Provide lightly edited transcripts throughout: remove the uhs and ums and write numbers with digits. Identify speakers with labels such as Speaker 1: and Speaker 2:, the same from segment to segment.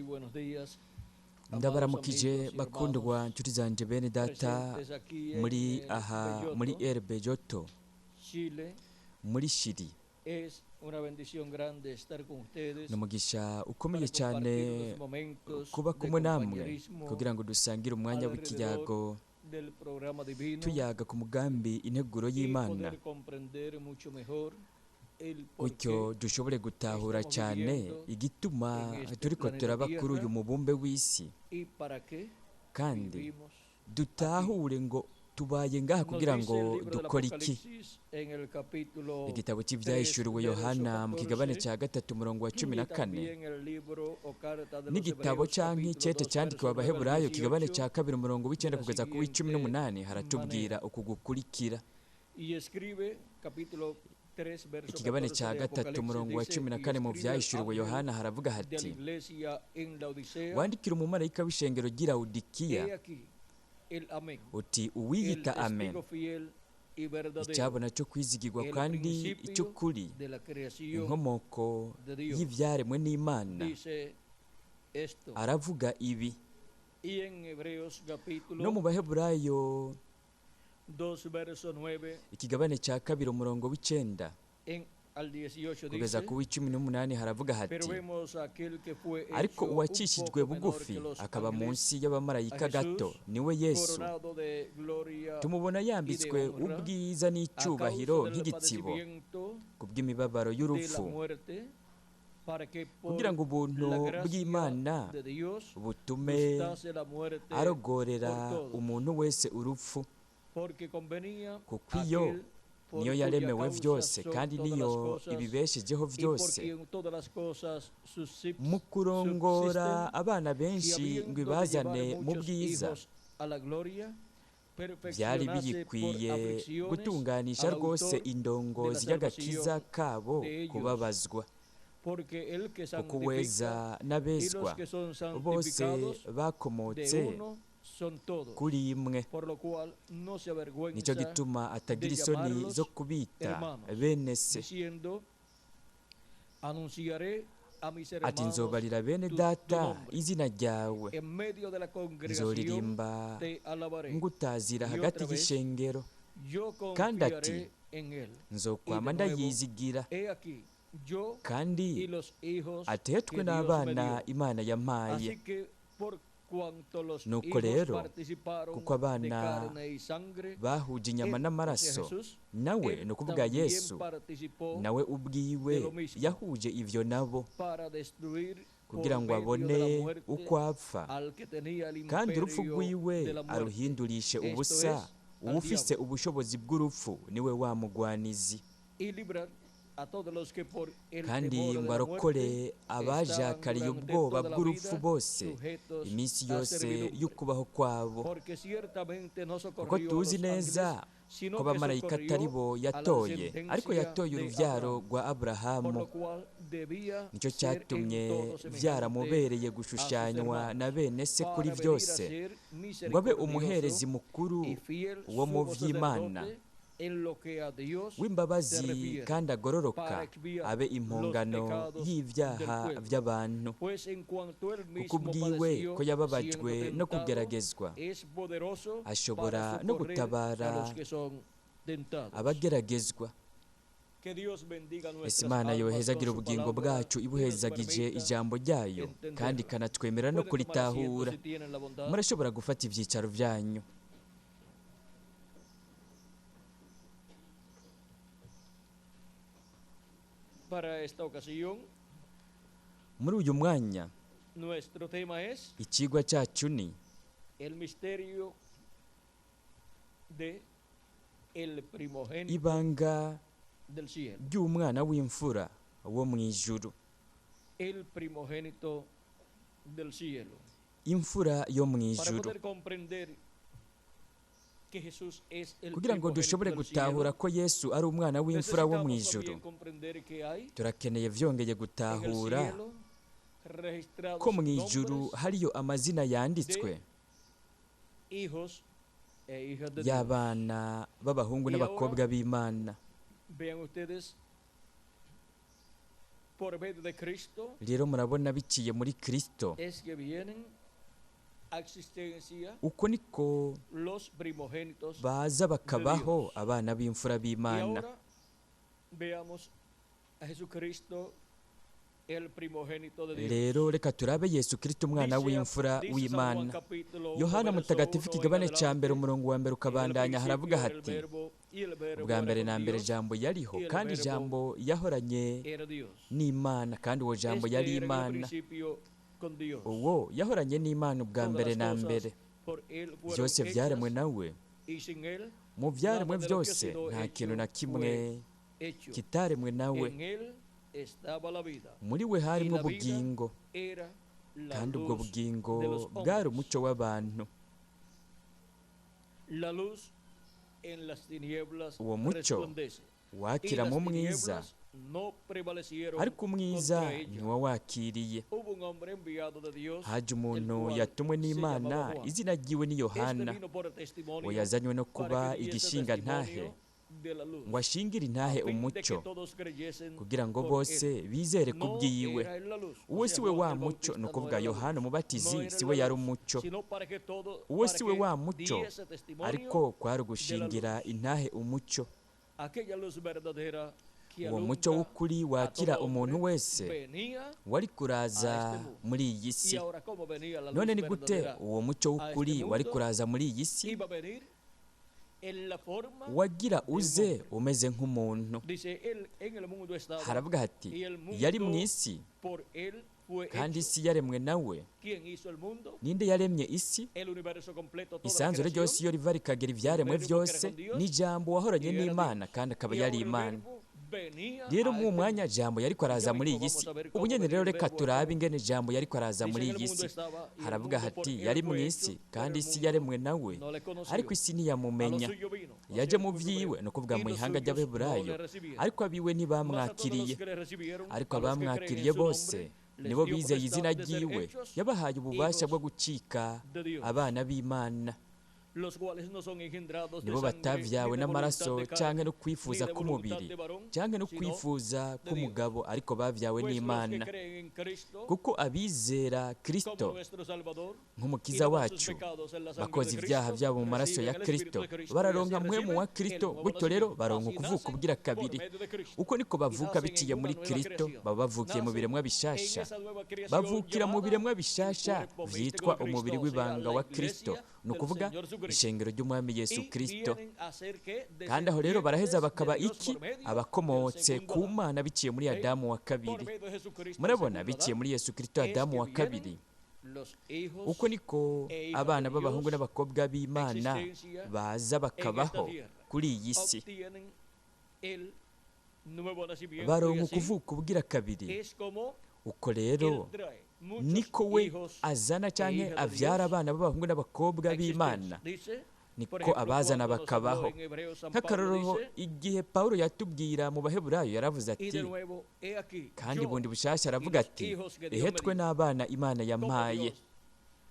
Speaker 1: Buenos días,
Speaker 2: Ndabaramukije
Speaker 1: amados amigos y
Speaker 2: bakundwa
Speaker 1: hermanos
Speaker 2: nshuti zanje, bene data
Speaker 1: presentes aquí en
Speaker 2: muri
Speaker 1: el
Speaker 2: aha muri
Speaker 1: Belloto,
Speaker 2: El Belloto
Speaker 1: Chile.
Speaker 2: muri Shiri.
Speaker 1: Es una bendición grande estar con ustedes
Speaker 2: Ni umugisha ukomeye
Speaker 1: para
Speaker 2: cyane
Speaker 1: compartir los momentos
Speaker 2: kuba
Speaker 1: de
Speaker 2: kumwe namwe
Speaker 1: compañerismo
Speaker 2: kugira ngo dusangire umwanya
Speaker 1: alrededor
Speaker 2: w'ikiyago
Speaker 1: del programa divino
Speaker 2: tuyaga ku mugambi integuro
Speaker 1: y
Speaker 2: y'Imana,
Speaker 1: poder comprender mucho mejor el
Speaker 2: gutyo
Speaker 1: porqué
Speaker 2: dushobore gutahura
Speaker 1: estamos
Speaker 2: cyane
Speaker 1: viviendo
Speaker 2: igituma
Speaker 1: en este
Speaker 2: turiko
Speaker 1: planeta
Speaker 2: turaba kuri uyu
Speaker 1: Tierra
Speaker 2: mubumbe w'isi,
Speaker 1: y para qué
Speaker 2: kandi
Speaker 1: vivimos aquí.
Speaker 2: dutahure ngo tubaye ngaha
Speaker 1: Nos
Speaker 2: kugira
Speaker 1: dice
Speaker 2: ngo
Speaker 1: el libro del
Speaker 2: dukore iki.
Speaker 1: Apocalipsis en el capítulo
Speaker 2: Igitabo
Speaker 1: 3,
Speaker 2: cy'ivyahishuriwe
Speaker 1: verso
Speaker 2: Yohana mu kigabane
Speaker 1: 14,
Speaker 2: cya 3 umurongo wa cumi
Speaker 1: y
Speaker 2: na kane
Speaker 1: también el libro o carta de los
Speaker 2: n'igitabo
Speaker 1: Hebreos
Speaker 2: canke
Speaker 1: capítulo
Speaker 2: icete
Speaker 1: 2,
Speaker 2: candikiwe
Speaker 1: verso 9 al
Speaker 2: Abaheburayo kigabane
Speaker 1: 18
Speaker 2: cya 2 umurongo
Speaker 1: de
Speaker 2: w'icenda
Speaker 1: la
Speaker 2: kugeza ku w'icumi
Speaker 1: siguiente
Speaker 2: n'umunani haratubwira
Speaker 1: manera.
Speaker 2: uku gukurikira.
Speaker 1: Y escribe capítulo 3, verso
Speaker 2: Ikigabane
Speaker 1: 14
Speaker 2: cya
Speaker 1: de
Speaker 2: 3
Speaker 1: Apocalipsis
Speaker 2: umurongo wa
Speaker 1: dice,
Speaker 2: cumi na
Speaker 1: y
Speaker 2: kane mu
Speaker 1: escribe al
Speaker 2: vyahishuriwe
Speaker 1: ángel
Speaker 2: Yohana haravuga
Speaker 1: de la
Speaker 2: hati:
Speaker 1: iglesia en Laodicea,
Speaker 2: wandikira umumarayika w'ishengero ry'i Lawodikiya
Speaker 1: he aquí el Amén,
Speaker 2: uti
Speaker 1: el
Speaker 2: uwiyita Amen,
Speaker 1: testigo fiel y verdadero,
Speaker 2: icyabona cyo kwizigirwa
Speaker 1: el
Speaker 2: kandi
Speaker 1: principio
Speaker 2: icy'ukuri,
Speaker 1: de la creación
Speaker 2: inkomoko
Speaker 1: de Dios.
Speaker 2: y'ivyaremwe n'Imana,
Speaker 1: Dice esto.
Speaker 2: aravuga ibi.
Speaker 1: Y en Hebreos
Speaker 2: No
Speaker 1: capítulo
Speaker 2: mu Baheburayo
Speaker 1: 2, verso 9
Speaker 2: ikigabane cya 2 umurongo w'icenda
Speaker 1: en, al 18
Speaker 2: kugeza
Speaker 1: dice,
Speaker 2: ku w'icumi n'umunani haravuga
Speaker 1: pero
Speaker 2: hati:
Speaker 1: vemos a aquel que fue
Speaker 2: ariko
Speaker 1: hecho un
Speaker 2: uwacishijwe
Speaker 1: poco menor
Speaker 2: bugufi
Speaker 1: que los
Speaker 2: akaba
Speaker 1: ángeles,
Speaker 2: munsi
Speaker 1: a
Speaker 2: y'abamarayika gato,
Speaker 1: Jesús,
Speaker 2: niwe Yesu,
Speaker 1: coronado de gloria
Speaker 2: tumubona
Speaker 1: y de
Speaker 2: yambitswe
Speaker 1: honra,
Speaker 2: ubwiza
Speaker 1: a causa
Speaker 2: n'icyubahiro
Speaker 1: del
Speaker 2: nk'igitsibo
Speaker 1: padecimiento
Speaker 2: kubw'imibabaro
Speaker 1: de la
Speaker 2: y'urupfu,
Speaker 1: muerte, para que
Speaker 2: kugira
Speaker 1: por
Speaker 2: ngo ubuntu
Speaker 1: la gracia
Speaker 2: bw'Imana
Speaker 1: de Dios
Speaker 2: butume
Speaker 1: gustase la muerte
Speaker 2: arogorera
Speaker 1: por todos.
Speaker 2: umuntu wese urupfu,
Speaker 1: Porque convenía
Speaker 2: kuko iyo
Speaker 1: aquel por
Speaker 2: niyo
Speaker 1: cuya
Speaker 2: yaremewe
Speaker 1: causa
Speaker 2: byose
Speaker 1: son
Speaker 2: kandi
Speaker 1: todas las
Speaker 2: niyo
Speaker 1: cosas
Speaker 2: ibibeshejeho
Speaker 1: y por
Speaker 2: byose,
Speaker 1: quien todas las cosas
Speaker 2: mu kurongora
Speaker 1: subsisten,
Speaker 2: abana
Speaker 1: y
Speaker 2: benshi ngo
Speaker 1: habiendo de
Speaker 2: ibazane
Speaker 1: llevar
Speaker 2: mu
Speaker 1: muchos
Speaker 2: bwiza,
Speaker 1: hijos a la gloria,
Speaker 2: byari
Speaker 1: perfeccionase por
Speaker 2: biyikwiye
Speaker 1: aflicciones
Speaker 2: gutunganisha
Speaker 1: al
Speaker 2: rwose
Speaker 1: autor de
Speaker 2: indongozi
Speaker 1: la
Speaker 2: y'agakiza
Speaker 1: salvación
Speaker 2: kabo
Speaker 1: de ellos.
Speaker 2: kubabazwa,
Speaker 1: Porque el que
Speaker 2: kuko
Speaker 1: santifica
Speaker 2: uweza
Speaker 1: y los
Speaker 2: n'abezwa
Speaker 1: que son
Speaker 2: bose
Speaker 1: santificados de
Speaker 2: bakomotse
Speaker 1: uno son todos,
Speaker 2: kuri imwe.
Speaker 1: por lo cual no se
Speaker 2: Nicyo
Speaker 1: avergüenza
Speaker 2: gituma atagira
Speaker 1: de
Speaker 2: isoni
Speaker 1: llamarlos
Speaker 2: zo kubita
Speaker 1: hermanos,
Speaker 2: bene se,
Speaker 1: diciendo, anunciaré a mis
Speaker 2: ati
Speaker 1: hermanos
Speaker 2: nzobarira bene
Speaker 1: tu
Speaker 2: data
Speaker 1: nombre,
Speaker 2: izina ryawe,
Speaker 1: en medio de la congregación
Speaker 2: nzoririmba
Speaker 1: te alabaré.
Speaker 2: ngutazira
Speaker 1: Y
Speaker 2: hagati
Speaker 1: otra vez,
Speaker 2: y'ishengero,
Speaker 1: yo
Speaker 2: kandi ati
Speaker 1: confiaré en él. Y
Speaker 2: nzokwama
Speaker 1: de nuevo,
Speaker 2: ndayizigira,
Speaker 1: he aquí, yo y
Speaker 2: kandi
Speaker 1: los hijos
Speaker 2: atetwe
Speaker 1: que Dios me
Speaker 2: n'abana
Speaker 1: dio.
Speaker 2: Imana yampaye.
Speaker 1: Así que por cuanto los
Speaker 2: Nuko
Speaker 1: hijos
Speaker 2: rero
Speaker 1: participaron
Speaker 2: kuko
Speaker 1: de
Speaker 2: abana
Speaker 1: carne y sangre,
Speaker 2: bahuje inyama
Speaker 1: él, o sea
Speaker 2: n'amaraso,
Speaker 1: Jesús,
Speaker 2: nawe
Speaker 1: él
Speaker 2: ni ukuvuga
Speaker 1: también
Speaker 2: Yesu,
Speaker 1: participó
Speaker 2: nawe ubwiwe
Speaker 1: de lo mismo
Speaker 2: yahuje ivyo nabo,
Speaker 1: para destruir
Speaker 2: kugira
Speaker 1: por
Speaker 2: ngo
Speaker 1: medio de la
Speaker 2: abone
Speaker 1: muerte
Speaker 2: uko apfa,
Speaker 1: al que tenía el
Speaker 2: kandi urupfu
Speaker 1: imperio
Speaker 2: rwiwe
Speaker 1: de la muerte,
Speaker 2: aruhindurishe
Speaker 1: esto
Speaker 2: ubusa.
Speaker 1: es, al
Speaker 2: Uwufise
Speaker 1: diablo,
Speaker 2: ubushobozi bw'urupfu niwe wa mugwanizi,
Speaker 1: y librar a todos los que por el
Speaker 2: kandi
Speaker 1: temor de
Speaker 2: ngo
Speaker 1: la
Speaker 2: arokore
Speaker 1: muerte estaban
Speaker 2: abajakariye
Speaker 1: durante
Speaker 2: ubwoba
Speaker 1: toda la
Speaker 2: bw'urupfu
Speaker 1: vida
Speaker 2: bose
Speaker 1: sujetos
Speaker 2: iminsi
Speaker 1: a
Speaker 2: yose
Speaker 1: servidumbre.
Speaker 2: y'ukubaho kwabo.
Speaker 1: Porque ciertamente no
Speaker 2: Kuko
Speaker 1: socorrió a
Speaker 2: tuzi
Speaker 1: los
Speaker 2: neza
Speaker 1: ángeles, sino
Speaker 2: ko
Speaker 1: que
Speaker 2: abamarayika atari
Speaker 1: socorrió
Speaker 2: bo
Speaker 1: a la
Speaker 2: yatoye, ariko
Speaker 1: descendencia
Speaker 2: yatoye
Speaker 1: de
Speaker 2: uruvyaro
Speaker 1: Abraham,
Speaker 2: rwa
Speaker 1: por
Speaker 2: Aburahamu.
Speaker 1: lo cual debía
Speaker 2: Nicyo
Speaker 1: ser en
Speaker 2: cyatumye
Speaker 1: todo semejante
Speaker 2: vyaramubereye
Speaker 1: a sus
Speaker 2: gushushanywa na
Speaker 1: hermanos,
Speaker 2: bene se kuri
Speaker 1: para venir a
Speaker 2: vyose,
Speaker 1: ser
Speaker 2: ngo abe umuherezi
Speaker 1: misericordioso
Speaker 2: mukuru
Speaker 1: y fiel
Speaker 2: wo mu
Speaker 1: sumo
Speaker 2: vy'Imana,
Speaker 1: sacerdote en lo que a Dios se
Speaker 2: w'imbabazi
Speaker 1: refiere,
Speaker 2: kandi agororoka,
Speaker 1: para expiar
Speaker 2: abe
Speaker 1: los
Speaker 2: impongano
Speaker 1: pecados del
Speaker 2: y'ivyaha
Speaker 1: pueblo.
Speaker 2: vy'abantu.
Speaker 1: Pues en cuanto él
Speaker 2: Kuko
Speaker 1: mismo
Speaker 2: ubwiwe
Speaker 1: padeció
Speaker 2: ko yababajwe
Speaker 1: siendo
Speaker 2: no
Speaker 1: tentado,
Speaker 2: kugeragezwa,
Speaker 1: es poderoso para
Speaker 2: ashobora no
Speaker 1: socorrer a
Speaker 2: gutabara
Speaker 1: los que son tentados.
Speaker 2: abageragezwa.
Speaker 1: Que Dios bendiga
Speaker 2: Ese
Speaker 1: nuestras
Speaker 2: Imana
Speaker 1: almas con
Speaker 2: yohezagira
Speaker 1: su
Speaker 2: ubugingo
Speaker 1: palabra
Speaker 2: bwacu
Speaker 1: y nos
Speaker 2: ibuhezagije
Speaker 1: permita
Speaker 2: ijambo ryayo, kandi
Speaker 1: entenderla.
Speaker 2: ikanatwemera no
Speaker 1: Pueden tomar asiento
Speaker 2: kuritahura.
Speaker 1: si tienen la bondad.
Speaker 2: Murashobora gufata ivyicaro vyanyu.
Speaker 1: Para esta ocasión,
Speaker 2: Muri uyu mwanya
Speaker 1: nuestro tema es
Speaker 2: icigwa cyacu ni
Speaker 1: el misterio de el primogénito
Speaker 2: ibanga
Speaker 1: del cielo.
Speaker 2: ry'umwana w'imfura wo mu ijuru.
Speaker 1: El primogénito del cielo.
Speaker 2: Imfura yo mu
Speaker 1: Para
Speaker 2: ijuru.
Speaker 1: poder comprender que Jesús es el
Speaker 2: Kugira ngo
Speaker 1: primogénito
Speaker 2: dushobore
Speaker 1: del
Speaker 2: gutahura
Speaker 1: cielo,
Speaker 2: ko Yesu ari umwana w'imfura wo mu
Speaker 1: necesitamos
Speaker 2: ijuru,
Speaker 1: también comprender que hay
Speaker 2: turakeneye vyongeye
Speaker 1: en el
Speaker 2: gutahura
Speaker 1: cielo registrados
Speaker 2: ko mu ijuru
Speaker 1: nombres
Speaker 2: hariyo amazina yanditswe
Speaker 1: de hijos e hijas de Dios.
Speaker 2: y'abana b'abahungu
Speaker 1: Y ahora
Speaker 2: n'abakobwa b'Imana.
Speaker 1: vean ustedes Por medio de Cristo
Speaker 2: Rero murabona biciye muri Kristo,
Speaker 1: es que vienen a existencia
Speaker 2: uko niko
Speaker 1: los primogénitos.
Speaker 2: baza bakabaho abana b'imfura
Speaker 1: Y
Speaker 2: b'Imana.
Speaker 1: ahora veamos a Jesucristo, el primogénito de Dios.
Speaker 2: Rero reka turabe Yesu Kristo, umwana w'imfura
Speaker 1: Dice San Juan
Speaker 2: w'Imana.
Speaker 1: capítulo 1,
Speaker 2: Yohana
Speaker 1: verso
Speaker 2: Mutagatifu
Speaker 1: 1 en
Speaker 2: ikigabane cya mbere
Speaker 1: adelante.
Speaker 2: umurongo wa mbere
Speaker 1: En el
Speaker 2: ukabandanya haravuga
Speaker 1: principio era el
Speaker 2: hati:
Speaker 1: Verbo, y el Verbo
Speaker 2: ubwa
Speaker 1: era
Speaker 2: mbere
Speaker 1: con
Speaker 2: na mbere
Speaker 1: Dios,
Speaker 2: Jambo yariho,
Speaker 1: y el
Speaker 2: kandi
Speaker 1: Verbo
Speaker 2: Jambo yahoranye
Speaker 1: era Dios.
Speaker 2: n'Imana, kandi uwo Jambo
Speaker 1: Este
Speaker 2: yari
Speaker 1: era en el
Speaker 2: Imana.
Speaker 1: principio con Dios.
Speaker 2: Uwo yahoranye n'Imana ubwa
Speaker 1: Todas
Speaker 2: mbere
Speaker 1: las
Speaker 2: na
Speaker 1: cosas
Speaker 2: mbere,
Speaker 1: por él fueron
Speaker 2: byose byaremwe
Speaker 1: hechas,
Speaker 2: nawe,
Speaker 1: y sin él
Speaker 2: mu byaremwe
Speaker 1: nada de lo que ha
Speaker 2: byose
Speaker 1: sido
Speaker 2: nta kintu
Speaker 1: hecho
Speaker 2: na kimwe
Speaker 1: fue hecho.
Speaker 2: kitaremwe nawe.
Speaker 1: En él estaba la vida,
Speaker 2: Muri we
Speaker 1: y
Speaker 2: harimo
Speaker 1: la vida
Speaker 2: ubugingo,
Speaker 1: era la
Speaker 2: kandi ubwo
Speaker 1: luz
Speaker 2: bugingo
Speaker 1: de los
Speaker 2: bwari
Speaker 1: hombres.
Speaker 2: umucyo w'abantu.
Speaker 1: La luz en las tinieblas
Speaker 2: Uwo mucyo
Speaker 1: resplandece, y
Speaker 2: wakira
Speaker 1: las
Speaker 2: mu mwiza,
Speaker 1: tinieblas no prevalecieron
Speaker 2: ariko umwiza
Speaker 1: contra ella.
Speaker 2: ntiwawakiriye.
Speaker 1: Hubo un hombre enviado de Dios,
Speaker 2: Haje
Speaker 1: el
Speaker 2: umuntu
Speaker 1: cual
Speaker 2: yatumwe
Speaker 1: se
Speaker 2: n'Imana,
Speaker 1: llamaba Juan.
Speaker 2: izina ryiwe ni
Speaker 1: Este
Speaker 2: Yohana.
Speaker 1: vino por
Speaker 2: Uwo
Speaker 1: testimonio
Speaker 2: yazanywe no
Speaker 1: para
Speaker 2: kuba
Speaker 1: que diese
Speaker 2: igishingantahe,
Speaker 1: testimonio de la luz,
Speaker 2: ngo ashingire
Speaker 1: a
Speaker 2: intahe
Speaker 1: fin de que
Speaker 2: umucyo,
Speaker 1: todos creyesen
Speaker 2: kugira ngo
Speaker 1: por él.
Speaker 2: bose bizere
Speaker 1: No
Speaker 2: kubwiwe.
Speaker 1: era él la luz, o
Speaker 2: Uwo
Speaker 1: sea,
Speaker 2: si we
Speaker 1: Juan
Speaker 2: wa
Speaker 1: el
Speaker 2: muco,
Speaker 1: Bautista
Speaker 2: ni
Speaker 1: no
Speaker 2: ukuvuga
Speaker 1: era la luz,
Speaker 2: Yohana
Speaker 1: no
Speaker 2: Umubatizi
Speaker 1: era
Speaker 2: si we
Speaker 1: la
Speaker 2: yari
Speaker 1: luz,
Speaker 2: umucyo.
Speaker 1: sino para que todo,
Speaker 2: Uwo
Speaker 1: para
Speaker 2: si we
Speaker 1: que
Speaker 2: wa muco,
Speaker 1: diese testimonio
Speaker 2: ariko kwari
Speaker 1: de la
Speaker 2: ugushingira
Speaker 1: luz.
Speaker 2: intahe umucyo.
Speaker 1: Aquella luz verdadera que
Speaker 2: Uwo mucyo
Speaker 1: alumbra
Speaker 2: w'ukuri
Speaker 1: a
Speaker 2: wakira
Speaker 1: todo
Speaker 2: umuntu
Speaker 1: hombre
Speaker 2: wese
Speaker 1: venía
Speaker 2: wari
Speaker 1: a
Speaker 2: kuraza
Speaker 1: este mundo.
Speaker 2: muri iyi
Speaker 1: Y
Speaker 2: si.
Speaker 1: ahora, ¿cómo venía la luz
Speaker 2: None ni gute
Speaker 1: verdadera
Speaker 2: uwo mucyo
Speaker 1: a este
Speaker 2: w'ukuri wari
Speaker 1: mundo?
Speaker 2: kuraza muri iyi si?
Speaker 1: Iba a venir en la forma
Speaker 2: Wagira
Speaker 1: de un
Speaker 2: uze
Speaker 1: hombre.
Speaker 2: umeze nk'umuntu.
Speaker 1: Dice, él en el mundo estaba
Speaker 2: Haravuga hati:
Speaker 1: y el
Speaker 2: yari mu
Speaker 1: mundo
Speaker 2: isi,
Speaker 1: por él fue
Speaker 2: kandi
Speaker 1: hecho.
Speaker 2: isi yaremwe nawe.
Speaker 1: ¿Quién hizo el mundo?
Speaker 2: Ninde yaremye isi?
Speaker 1: El universo completo, toda la
Speaker 2: Isanzure ryose
Speaker 1: creación.
Speaker 2: iyo riva rikagera
Speaker 1: El
Speaker 2: ibyaremwe
Speaker 1: verbo que era
Speaker 2: byose
Speaker 1: con Dios
Speaker 2: ni Jambo wahoranye
Speaker 1: y era
Speaker 2: n'Imana,
Speaker 1: Dios.
Speaker 2: kandi akaba
Speaker 1: Y
Speaker 2: yari
Speaker 1: ahora el
Speaker 2: Imana.
Speaker 1: verbo venía
Speaker 2: Rero
Speaker 1: a
Speaker 2: mw'uwo
Speaker 1: este
Speaker 2: mwanya
Speaker 1: mundo.
Speaker 2: Jambo yariko
Speaker 1: Ya
Speaker 2: araza muri
Speaker 1: mismo
Speaker 2: iyi
Speaker 1: vamos
Speaker 2: si.
Speaker 1: a ver
Speaker 2: Ubu
Speaker 1: cómo
Speaker 2: nyene
Speaker 1: venía
Speaker 2: rero
Speaker 1: el
Speaker 2: reka
Speaker 1: verbo a este
Speaker 2: turabe
Speaker 1: mundo.
Speaker 2: ingene Jambo yariko araza
Speaker 1: Dice,
Speaker 2: muri
Speaker 1: en el
Speaker 2: iyi
Speaker 1: mundo
Speaker 2: si.
Speaker 1: estaba y el
Speaker 2: Haravuga
Speaker 1: mundo por
Speaker 2: hati:
Speaker 1: él
Speaker 2: yari mu
Speaker 1: fue hecho,
Speaker 2: isi,
Speaker 1: pero
Speaker 2: kandi
Speaker 1: el
Speaker 2: isi
Speaker 1: mundo
Speaker 2: yaremwe nawe,
Speaker 1: no le
Speaker 2: ariko
Speaker 1: conoció.
Speaker 2: isi
Speaker 1: A lo
Speaker 2: ntiyamumenya.
Speaker 1: suyo vino, o sea,
Speaker 2: Yaje
Speaker 1: el
Speaker 2: mu
Speaker 1: pueblo
Speaker 2: vyiwe,
Speaker 1: hebreo,
Speaker 2: ni ukuvuga
Speaker 1: y
Speaker 2: mu
Speaker 1: los
Speaker 2: ihanga
Speaker 1: suyos no le
Speaker 2: ry'Abaheburayo,
Speaker 1: recibieron.
Speaker 2: ariko abiwe
Speaker 1: Mas a todos los
Speaker 2: ntibamwakiriye.
Speaker 1: que le recibieron,
Speaker 2: Ariko
Speaker 1: a los que creen en
Speaker 2: abamwakiriye
Speaker 1: su
Speaker 2: bose
Speaker 1: nombre, les
Speaker 2: nibo
Speaker 1: dio
Speaker 2: bizeye izina
Speaker 1: potestad de ser
Speaker 2: ryiwe,
Speaker 1: hechos
Speaker 2: yabahaye ububasha bwo
Speaker 1: hijos
Speaker 2: gucika
Speaker 1: de Dios,
Speaker 2: abana b'Imana.
Speaker 1: los cuales no son engendrados de
Speaker 2: Nibo
Speaker 1: sangre, ni
Speaker 2: batavyawe
Speaker 1: de voluntad
Speaker 2: n'amaraso
Speaker 1: de
Speaker 2: canke
Speaker 1: carne,
Speaker 2: no
Speaker 1: ni
Speaker 2: kwifuza
Speaker 1: de voluntad
Speaker 2: k'umubiri
Speaker 1: de varón,
Speaker 2: canke no
Speaker 1: sino
Speaker 2: kwifuza
Speaker 1: de Dios.
Speaker 2: k'umugabo, ariko bavyawe
Speaker 1: Pues los que
Speaker 2: n'Imana.
Speaker 1: creen en Cristo
Speaker 2: Kuko abizera
Speaker 1: como
Speaker 2: Kristo
Speaker 1: nuestro Salvador y
Speaker 2: nk'umukiza
Speaker 1: lavan sus
Speaker 2: wacu,
Speaker 1: pecados en la sangre de
Speaker 2: bakoza ibyaha
Speaker 1: Cristo,
Speaker 2: byabo mu maraso
Speaker 1: reciben
Speaker 2: ya
Speaker 1: el Espíritu
Speaker 2: Kristo,
Speaker 1: de Cristo y así
Speaker 2: bararonka mpwemu wa
Speaker 1: reciben el
Speaker 2: Kristo,
Speaker 1: nuevo
Speaker 2: gutyo rero
Speaker 1: nacimiento.
Speaker 2: baronka
Speaker 1: Así
Speaker 2: ukuvuka
Speaker 1: nacen
Speaker 2: ubugira
Speaker 1: por
Speaker 2: kabiri.
Speaker 1: medio de Cristo
Speaker 2: Uko niko
Speaker 1: y
Speaker 2: bavuka
Speaker 1: nacen en
Speaker 2: biciye
Speaker 1: una
Speaker 2: muri
Speaker 1: nueva
Speaker 2: Kristo,
Speaker 1: creación.
Speaker 2: baba bavukiye mu
Speaker 1: Nacen
Speaker 2: biremwa
Speaker 1: en
Speaker 2: bishasha.
Speaker 1: esa nueva creación
Speaker 2: Bavukira mu
Speaker 1: llamada
Speaker 2: biremwa
Speaker 1: el
Speaker 2: bishasha
Speaker 1: cuerpo místico
Speaker 2: vyitwa
Speaker 1: de Cristo,
Speaker 2: umubiri
Speaker 1: o sea,
Speaker 2: w'ibanga
Speaker 1: la
Speaker 2: wa Kristo,
Speaker 1: iglesia
Speaker 2: ni
Speaker 1: del
Speaker 2: ukuvuga
Speaker 1: Señor Jesucristo.
Speaker 2: ishengero ry'Umwami Yesu
Speaker 1: Y
Speaker 2: Kristo.
Speaker 1: vienen a ser que
Speaker 2: Kandi aho rero baraheza
Speaker 1: descendientes de
Speaker 2: bakaba
Speaker 1: Dios
Speaker 2: iki?
Speaker 1: por medio del
Speaker 2: Abakomotse
Speaker 1: segundo
Speaker 2: ku
Speaker 1: Adán.
Speaker 2: Mana biciye muri
Speaker 1: ¿Sí?
Speaker 2: Adamu wa
Speaker 1: Por
Speaker 2: kabiri.
Speaker 1: medio de Jesucristo, el
Speaker 2: Murabona
Speaker 1: segundo
Speaker 2: biciye
Speaker 1: Adán,
Speaker 2: muri Yesu Kristo
Speaker 1: es
Speaker 2: Adamu
Speaker 1: que
Speaker 2: wa kabiri.
Speaker 1: vienen los hijos
Speaker 2: Uko niko
Speaker 1: e hijas
Speaker 2: abana
Speaker 1: de
Speaker 2: b'abahungu
Speaker 1: Dios
Speaker 2: n'abakobwa b'Imana
Speaker 1: existencia
Speaker 2: baza
Speaker 1: en esta
Speaker 2: bakabaho
Speaker 1: tierra.
Speaker 2: kuri iyi si.
Speaker 1: Obtienen el nuevo nacimiento y
Speaker 2: Baronka
Speaker 1: así
Speaker 2: ukuvuka ubugira kabiri.
Speaker 1: es como
Speaker 2: Uko
Speaker 1: él
Speaker 2: rero
Speaker 1: trae muchos
Speaker 2: niko we
Speaker 1: hijos
Speaker 2: azana
Speaker 1: e
Speaker 2: canke
Speaker 1: hijas de
Speaker 2: avyara
Speaker 1: Dios
Speaker 2: abana b'abahungu n'abakobwa
Speaker 1: a
Speaker 2: b'Imana,
Speaker 1: existencia. Dice, por
Speaker 2: niko
Speaker 1: ejemplo,
Speaker 2: abazana
Speaker 1: cuando nos habló
Speaker 2: bakabaho.
Speaker 1: en Hebreos, San Pablo
Speaker 2: Nk'akarorero,
Speaker 1: dice,
Speaker 2: igihe Pawulo yatubwira mu Baheburayo yaravuze
Speaker 1: y
Speaker 2: ati,
Speaker 1: de nuevo, he aquí,
Speaker 2: kandi
Speaker 1: yo
Speaker 2: bundi bushasha
Speaker 1: y
Speaker 2: aravuga
Speaker 1: los
Speaker 2: ati,
Speaker 1: hijos que Dios
Speaker 2: ehe
Speaker 1: me
Speaker 2: twe
Speaker 1: dio.
Speaker 2: n'abana Imana
Speaker 1: ¿Cómo
Speaker 2: yampaye.
Speaker 1: Dios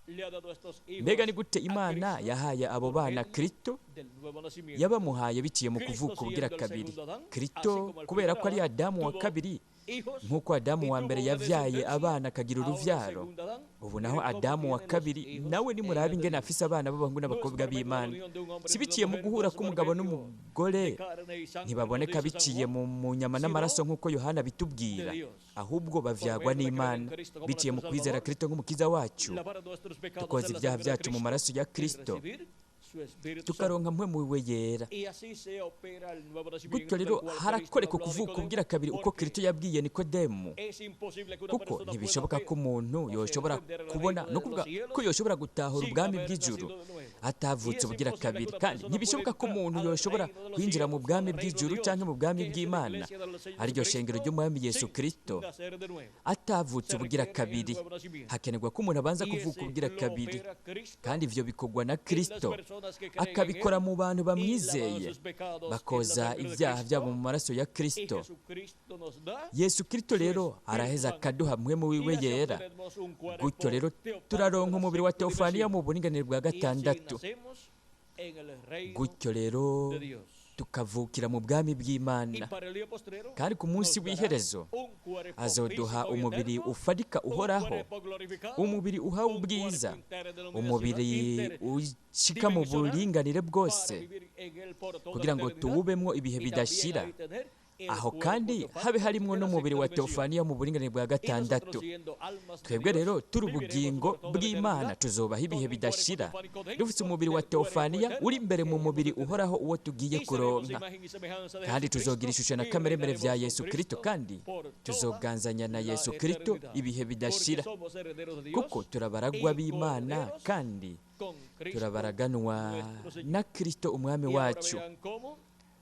Speaker 1: le ha dado a estos
Speaker 2: Mbega ni
Speaker 1: hijos
Speaker 2: gute
Speaker 1: a
Speaker 2: Imana
Speaker 1: Cristo?
Speaker 2: yahaye abo
Speaker 1: Por
Speaker 2: bana
Speaker 1: medio
Speaker 2: Kristo?
Speaker 1: del nuevo nacimiento.
Speaker 2: Yabamuhaye biciye mu
Speaker 1: Cristo
Speaker 2: kuvuka ubugira
Speaker 1: siendo el
Speaker 2: kabiri.
Speaker 1: segundo Adán, así
Speaker 2: Kristo
Speaker 1: como el
Speaker 2: kubera
Speaker 1: primer
Speaker 2: ko ari
Speaker 1: Adán
Speaker 2: Adamu wa
Speaker 1: tuvo
Speaker 2: kabiri,
Speaker 1: hijos
Speaker 2: nk'uko Adamu
Speaker 1: y
Speaker 2: wa
Speaker 1: tuvo
Speaker 2: mbere
Speaker 1: una
Speaker 2: yavyaye
Speaker 1: descendencia,
Speaker 2: abana akagira
Speaker 1: ahora el
Speaker 2: uruvyaro,
Speaker 1: segundo Adán,
Speaker 2: ubu naho
Speaker 1: miren cómo
Speaker 2: Adamu wa
Speaker 1: tienen los
Speaker 2: kabiri
Speaker 1: hijos
Speaker 2: nawe
Speaker 1: e
Speaker 2: nimuraba
Speaker 1: hijas de
Speaker 2: ingene
Speaker 1: Dios.
Speaker 2: afise abana b'abahungu
Speaker 1: No es
Speaker 2: n'abakobwa
Speaker 1: por medio de la
Speaker 2: b'Imana.
Speaker 1: unión de un hombre
Speaker 2: Si
Speaker 1: y de una
Speaker 2: biciye mu
Speaker 1: mujer, no
Speaker 2: guhura
Speaker 1: es por
Speaker 2: k'umugabo
Speaker 1: medio de
Speaker 2: n'umugore,
Speaker 1: carne y sangre, como
Speaker 2: ntibaboneka
Speaker 1: dice San
Speaker 2: biciye
Speaker 1: Juan,
Speaker 2: mu nyama
Speaker 1: sino
Speaker 2: n'amaraso nk'uko Yohana
Speaker 1: de
Speaker 2: abitubwira,
Speaker 1: Dios.
Speaker 2: ahubwo
Speaker 1: Por
Speaker 2: bavyagwa
Speaker 1: medio de creer en
Speaker 2: n'Imana
Speaker 1: Cristo como
Speaker 2: biciye mu
Speaker 1: nuestro
Speaker 2: kwizera
Speaker 1: Salvador,
Speaker 2: Kristo nk'umukiza wacu,
Speaker 1: lavar nuestros pecados
Speaker 2: tukoza
Speaker 1: en la
Speaker 2: ibyaha
Speaker 1: sangre de
Speaker 2: vyacu mu
Speaker 1: Cristo
Speaker 2: maraso ya
Speaker 1: y
Speaker 2: Kristo,
Speaker 1: recibir su Espíritu Santo.
Speaker 2: tukaronka mpwemu wiwe yera.
Speaker 1: Y así se opera el nuevo
Speaker 2: Gutyo
Speaker 1: nacimiento del
Speaker 2: rero
Speaker 1: cual Cristo
Speaker 2: harakoreka
Speaker 1: habló a
Speaker 2: ukuvuka
Speaker 1: Nicodemo,
Speaker 2: ubugira kabiri uko
Speaker 1: porque
Speaker 2: Kristo yabwiye Nikodemu,
Speaker 1: es imposible que una
Speaker 2: kuko
Speaker 1: persona pueda
Speaker 2: ntibishoboka
Speaker 1: ver,
Speaker 2: ko umuntu
Speaker 1: o sea,
Speaker 2: yoshobora
Speaker 1: entender el
Speaker 2: kubona,
Speaker 1: reino
Speaker 2: no
Speaker 1: de
Speaker 2: kuvuga
Speaker 1: los cielos
Speaker 2: ko yoshobora gutahura
Speaker 1: sin
Speaker 2: ubwami
Speaker 1: haber
Speaker 2: bw'ijuru
Speaker 1: nacido de nuevo. Y
Speaker 2: atavutse
Speaker 1: es
Speaker 2: ubugira
Speaker 1: imposible que
Speaker 2: kabiri,
Speaker 1: una
Speaker 2: kandi
Speaker 1: persona pueda
Speaker 2: ntibishoboka ko
Speaker 1: entrar
Speaker 2: umuntu
Speaker 1: al
Speaker 2: yoshobora
Speaker 1: reino de los
Speaker 2: kwinjira mu
Speaker 1: cielos,
Speaker 2: bwami
Speaker 1: al reino de
Speaker 2: bw'ijuru
Speaker 1: Dios,
Speaker 2: canke mu bwami
Speaker 1: que es la
Speaker 2: bw'Imana,
Speaker 1: iglesia del Señor
Speaker 2: ariryo shengero
Speaker 1: Jesucristo,
Speaker 2: ry'umwami Yesu
Speaker 1: sin
Speaker 2: Kristo,
Speaker 1: nacer de nuevo.
Speaker 2: atavutse
Speaker 1: Se
Speaker 2: ubugira
Speaker 1: requiere el
Speaker 2: kabiri.
Speaker 1: nuevo nacimiento.
Speaker 2: Hakenerwa ko umuntu abanza
Speaker 1: Y
Speaker 2: kuvuka
Speaker 1: ese
Speaker 2: ubugira
Speaker 1: lo
Speaker 2: kabiri,
Speaker 1: opera Cristo
Speaker 2: kandi ivyo bikorwa na
Speaker 1: en las
Speaker 2: Kristo,
Speaker 1: personas que creen en
Speaker 2: akabikora
Speaker 1: Él
Speaker 2: mu bantu
Speaker 1: y lavan
Speaker 2: bamwizeye,
Speaker 1: sus pecados en la
Speaker 2: bakoza
Speaker 1: sangre de
Speaker 2: ibyaha byabo mu
Speaker 1: Cristo.
Speaker 2: maraso ya
Speaker 1: Y
Speaker 2: Kristo.
Speaker 1: Jesucristo nos da
Speaker 2: Yesu Kristo
Speaker 1: su
Speaker 2: rero
Speaker 1: Espíritu
Speaker 2: araheza
Speaker 1: Santo.
Speaker 2: akaduha mpwemu
Speaker 1: Y
Speaker 2: wiwe
Speaker 1: así
Speaker 2: yera.
Speaker 1: obtenemos un
Speaker 2: Gutyo
Speaker 1: cuerpo
Speaker 2: rero
Speaker 1: teofánico de
Speaker 2: turaronka
Speaker 1: la
Speaker 2: umubiri wa
Speaker 1: sexta
Speaker 2: teofaniya
Speaker 1: dimensión.
Speaker 2: mu buringanire bwa
Speaker 1: Y así
Speaker 2: gatandatu.
Speaker 1: nacemos en el reino
Speaker 2: Gutyo rero
Speaker 1: de Dios.
Speaker 2: Tukavukira mu bwami bw'Imana. Kandi ku munsi w'iherezo azoduha umubiri ufarika uhoraho, umubiri uhawe ubwiza, umubiri ushika mu buringanire bwose, kugira ngo tuwubemwo ibihe bidashira. Aho kandi habe harimwo n'umubiri wa teofaniya mu buringanire bwa gatandatu. Twebwe rero turi ubugingo bw'Imana, tuzobaho ibihe bidashira dufite umubiri wa teofaniya uri imbere mu mubiri uhoraho uwo tugiye kuronka. Kandi tuzogira ishusho na kameremere vya Yesu Kristo, kandi tuzoganzanya na Yesu Kristo ibihe bidashira, kuko turabaragwa b'Imana kandi turabaraganwa na Kristo umwami wacu.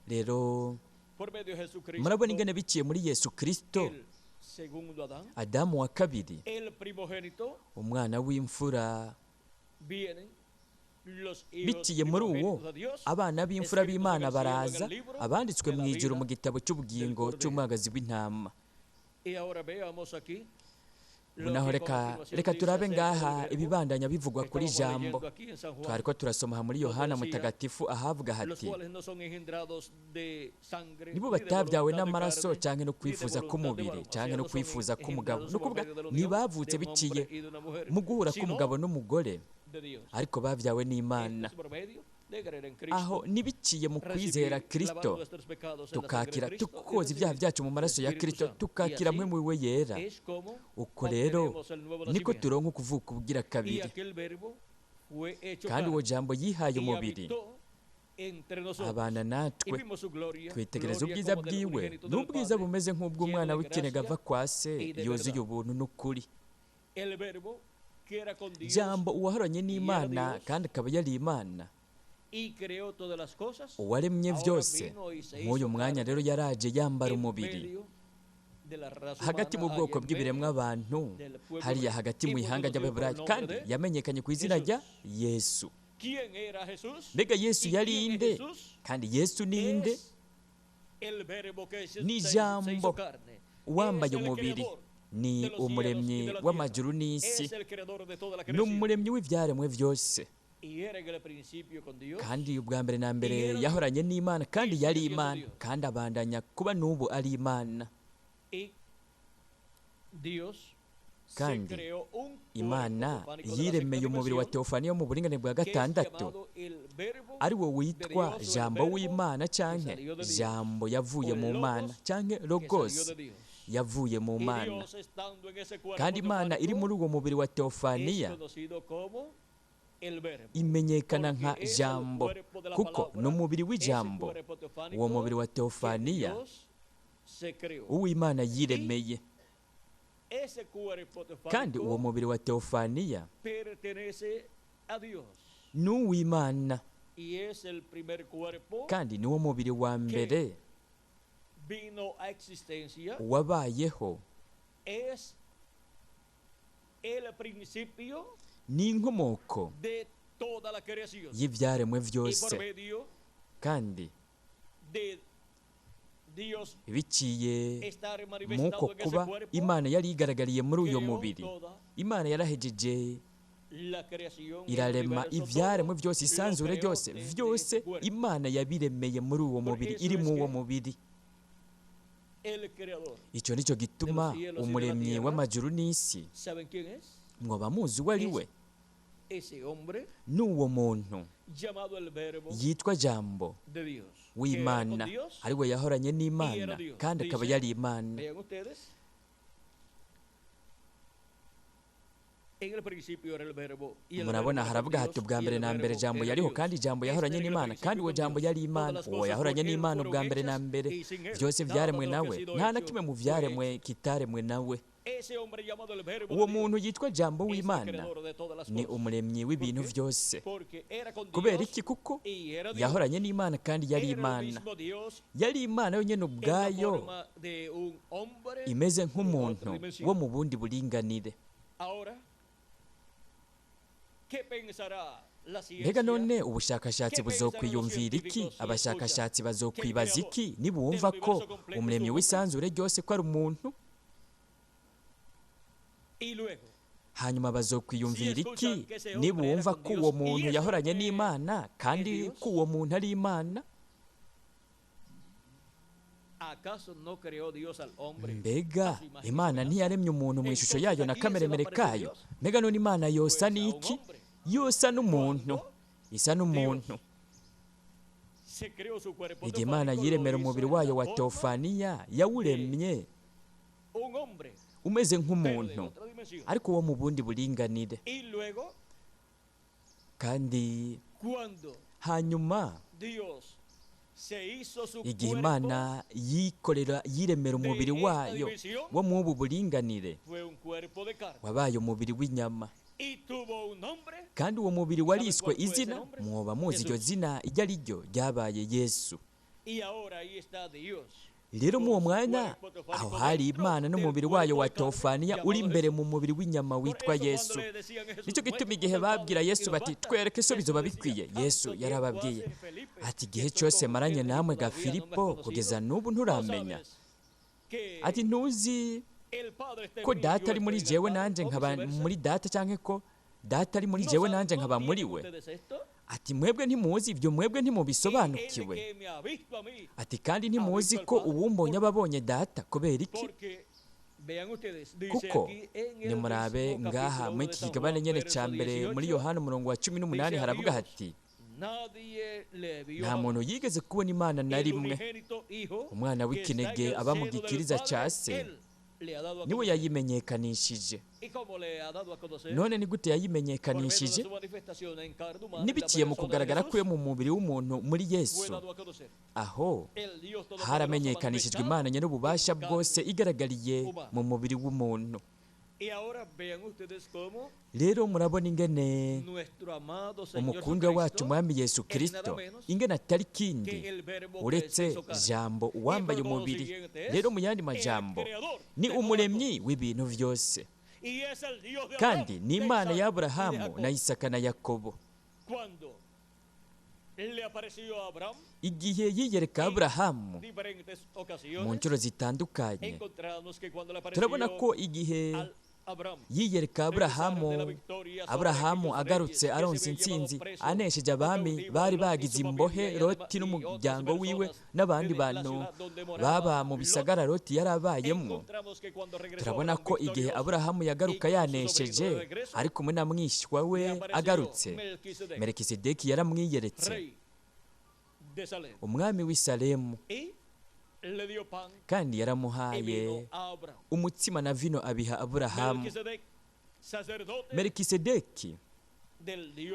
Speaker 2: Rero murabona ingene biciye muri Yesu Kristo, Adamu wa kabiri, umwana w'imfura, biciye muri uwo abana b'imfura b'Imana baraza, abanditswe mu ijuru mu gitabo cy'ubugingo cy'umwagazi w'intama. Naho reka turabe ngaha ibibandanya bivugwa kuri jambo. Twariko turasoma muri Yohana Mutagatifu ahavuga hati: nibo batabyawe n'amaraso canke no kwifuza k'umubiri canke no kwifuza k'umugabo, no kuvuga ntibavutse biciye mu guhura k'umugabo n'umugore, ariko babyawe n'Imana. Aho nibiciye mu kwizera Kristo, tukakira tukoza ibyaha byacu mu maraso ya Kristo, tukakira mwe we yera. Uko rero niko turonka ukuvuka ubugira kabiri. Kandi uwo jambo yihaye umubiri abana natwe, twitegereza ubwiza bwiwe, n'ubwiza bumeze nk'ubw'umwana w'ikinege ava kwa se, yuzuye ubuntu n'ukuri. Jambo uwahoranye n'Imana kandi akaba yari Imana, uwaremye byose, nk'uyu mwanya rero yaraje yambara umubiri hagati mu bwoko bw'ibiremwa abantu, hariya hagati mu ihanga ry'Abaheburayo, kandi yamenyekanye ku izina rya Yesu. Mbega Yesu yari inde? Kandi Yesu ni inde? Ni Jambo wambaye umubiri, ni umuremyi w'amajuru n'isi, ni umuremyi w'ibyaremwe byose. Kandi ubwa mbere na mbere yahoranye n'Imana, kandi yari Imana, kandi abandanya kuba n'ubu ari Imana. Kandi Imana yiremeye umubiri wa teofaniya mu buringanire bwa gatandatu, ari wo witwa Jambo w'Imana canke Jambo yavuye mu Mana canke Logos yavuye mu Mana. Kandi Imana iri muri uwo mubiri wa teofaniya imenyekana nka Jambo, kuko ni umubiri w'Ijambo, uwo mubiri wa teofaniya uw'Imana yiremeye. Kandi uwo mubiri wa teofaniya ni uw'Imana, kandi ni wo mubiri wa mbere wabayeho, ni inkomoko y'ibyaremwe byose. Kandi biciye muko kuba Imana yari igaragariye muri uyo mubiri, Imana yarahejeje irarema ibyaremwe byose, isanzure ryose, byose Imana yabiremeye muri uwo mubiri, iri mu uwo mubiri. Icyo nicyo gituma umuremyi w'amajuru n'isi, mwoba muzi uwo ari we, n'uwo muntu yitwa Jambo w'Imana, ari we yahoranye n'Imana kandi akaba yari Imana. Murabona haravuga hati ubwa mbere na mbere Jambo yariho, kandi Jambo yahoranye n'Imana, kandi uwo Jambo yari Imana. Uwo yahoranye n'Imana ubwa mbere na mbere, byose byaremwe nawe, nta na kimwe mu byaremwe kitaremwe nawe. Uwo muntu yitwa Jambo w'Imana ni umuremyi w'ibintu byose. Kubera iki? Kuko yahoranye n'Imana kandi yari Imana. Yari Imana yonyine ubwayo, imeze nk'umuntu wo mu bundi buringanire. Mbega none ubushakashatsi buzokwiyumvira iki? Abashakashatsi bazokwibaza iki nibumva ko umuremyi w'isanzure ryose ko ari umuntu? Hanyuma bazokwiyumvira iki nibumva ko uwo muntu yahoranye n'Imana kandi ko uwo muntu ari Imana? Mbega Imana ntiyaremye umuntu mu ishusho yayo na kameremere kayo? Mbega none Imana yosa n'iki? Yosa n'umuntu, isa n'umuntu. Igihe Imana yiremera umubiri wayo wa teofaniya, yawuremye umeze nk'umuntu, ariko wo mu bundi buringanire. Kandi hanyuma igihe Imana yikorera yiremera umubiri wayo wo mu ubu buringanire, wabaye umubiri w'inyama, kandi uwo mubiri wariswe izina. Mwoba muzi iryo zina iryo ari ryo? Ryabaye Yesu. Rero muri uwo mwanya aho hari Imana n'umubiri wayo wa teofaniya uri imbere mu mubiri w'inyama witwa Yesu. Nicyo gituma igihe babwira Yesu bati twereke so bizoba bikwiye, Yesu yarababwiye ati igihe cyose maranye namwe ga Filipo kugeza n'ubu nturamenya? Ati ntuzi ko Data ari muri jewe nanjye nkaba muri Data, cyangwa ko Data ari muri jewe nanjye nkaba muri we? Ati mwebwe ntimuzi ibyo, mwebwe ntimubisobanukiwe. Ati kandi ntimuzi ko uwumbonye aba abonye Data. Kubera iki? Kuko nimurabe ngaha muri iki kigabane nyene cya mbere muri Yohana umurongo wa 18 haravuga hati nta muntu yigeze kubona Imana na rimwe, umwana w'ikinege aba mu gikiriza cya se niwe yayimenyekanishije. None ni gute yayimenyekanishije? Nibiciye mu kugaragara kwe mu mubiri w'umuntu muri Yesu. Aho haramenyekanishijwe Imana nyir'ububasha bwose igaragariye mu mubiri w'umuntu. Rero murabona ingene umukundwa wacu Umwami Yesu Kristo ingene atari kindi uretse Jambo uwambaye umubiri. Rero mu yandi majambo ni umuremyi w'ibintu byose, kandi ni Imana ya Aburahamu na Isaka na Yakobo. Igihe yiyereka Aburahamu mu nshuro zitandukanye, turabona ko igihe yiyereka Aburahamu, Aburahamu agarutse aronse intsinzi, anesheje abami bari bagize imbohe Loti n'umuryango wiwe n'abandi bantu baba mu bisagara Loti yarabayemo. Turabona ko igihe Aburahamu yagaruka yanesheje ari kumwe na mwishywa we agarutse, Melikisedeki yaramwiyeretse, umwami w'i Salemu, kandi yaramuhaye umutsima na vino abiha Aburahamu. Melikisedeki,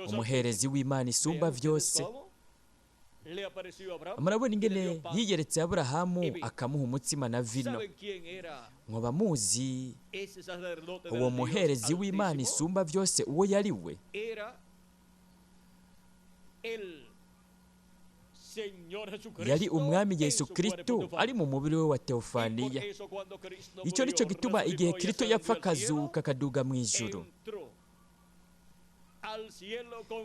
Speaker 2: umuherezi w'Imana isumba byose, murabona ingene yiyeretse Aburahamu akamuha umutsima na vino. Mwoba muzi uwo muherezi w'Imana isumba byose uwo yari we? Yari Umwami Yesu Kristo ari mu mubiri we wa teofaniya. Icyo nicyo gituma igihe Kristo yapfa akazuka akaduga mu ijuru,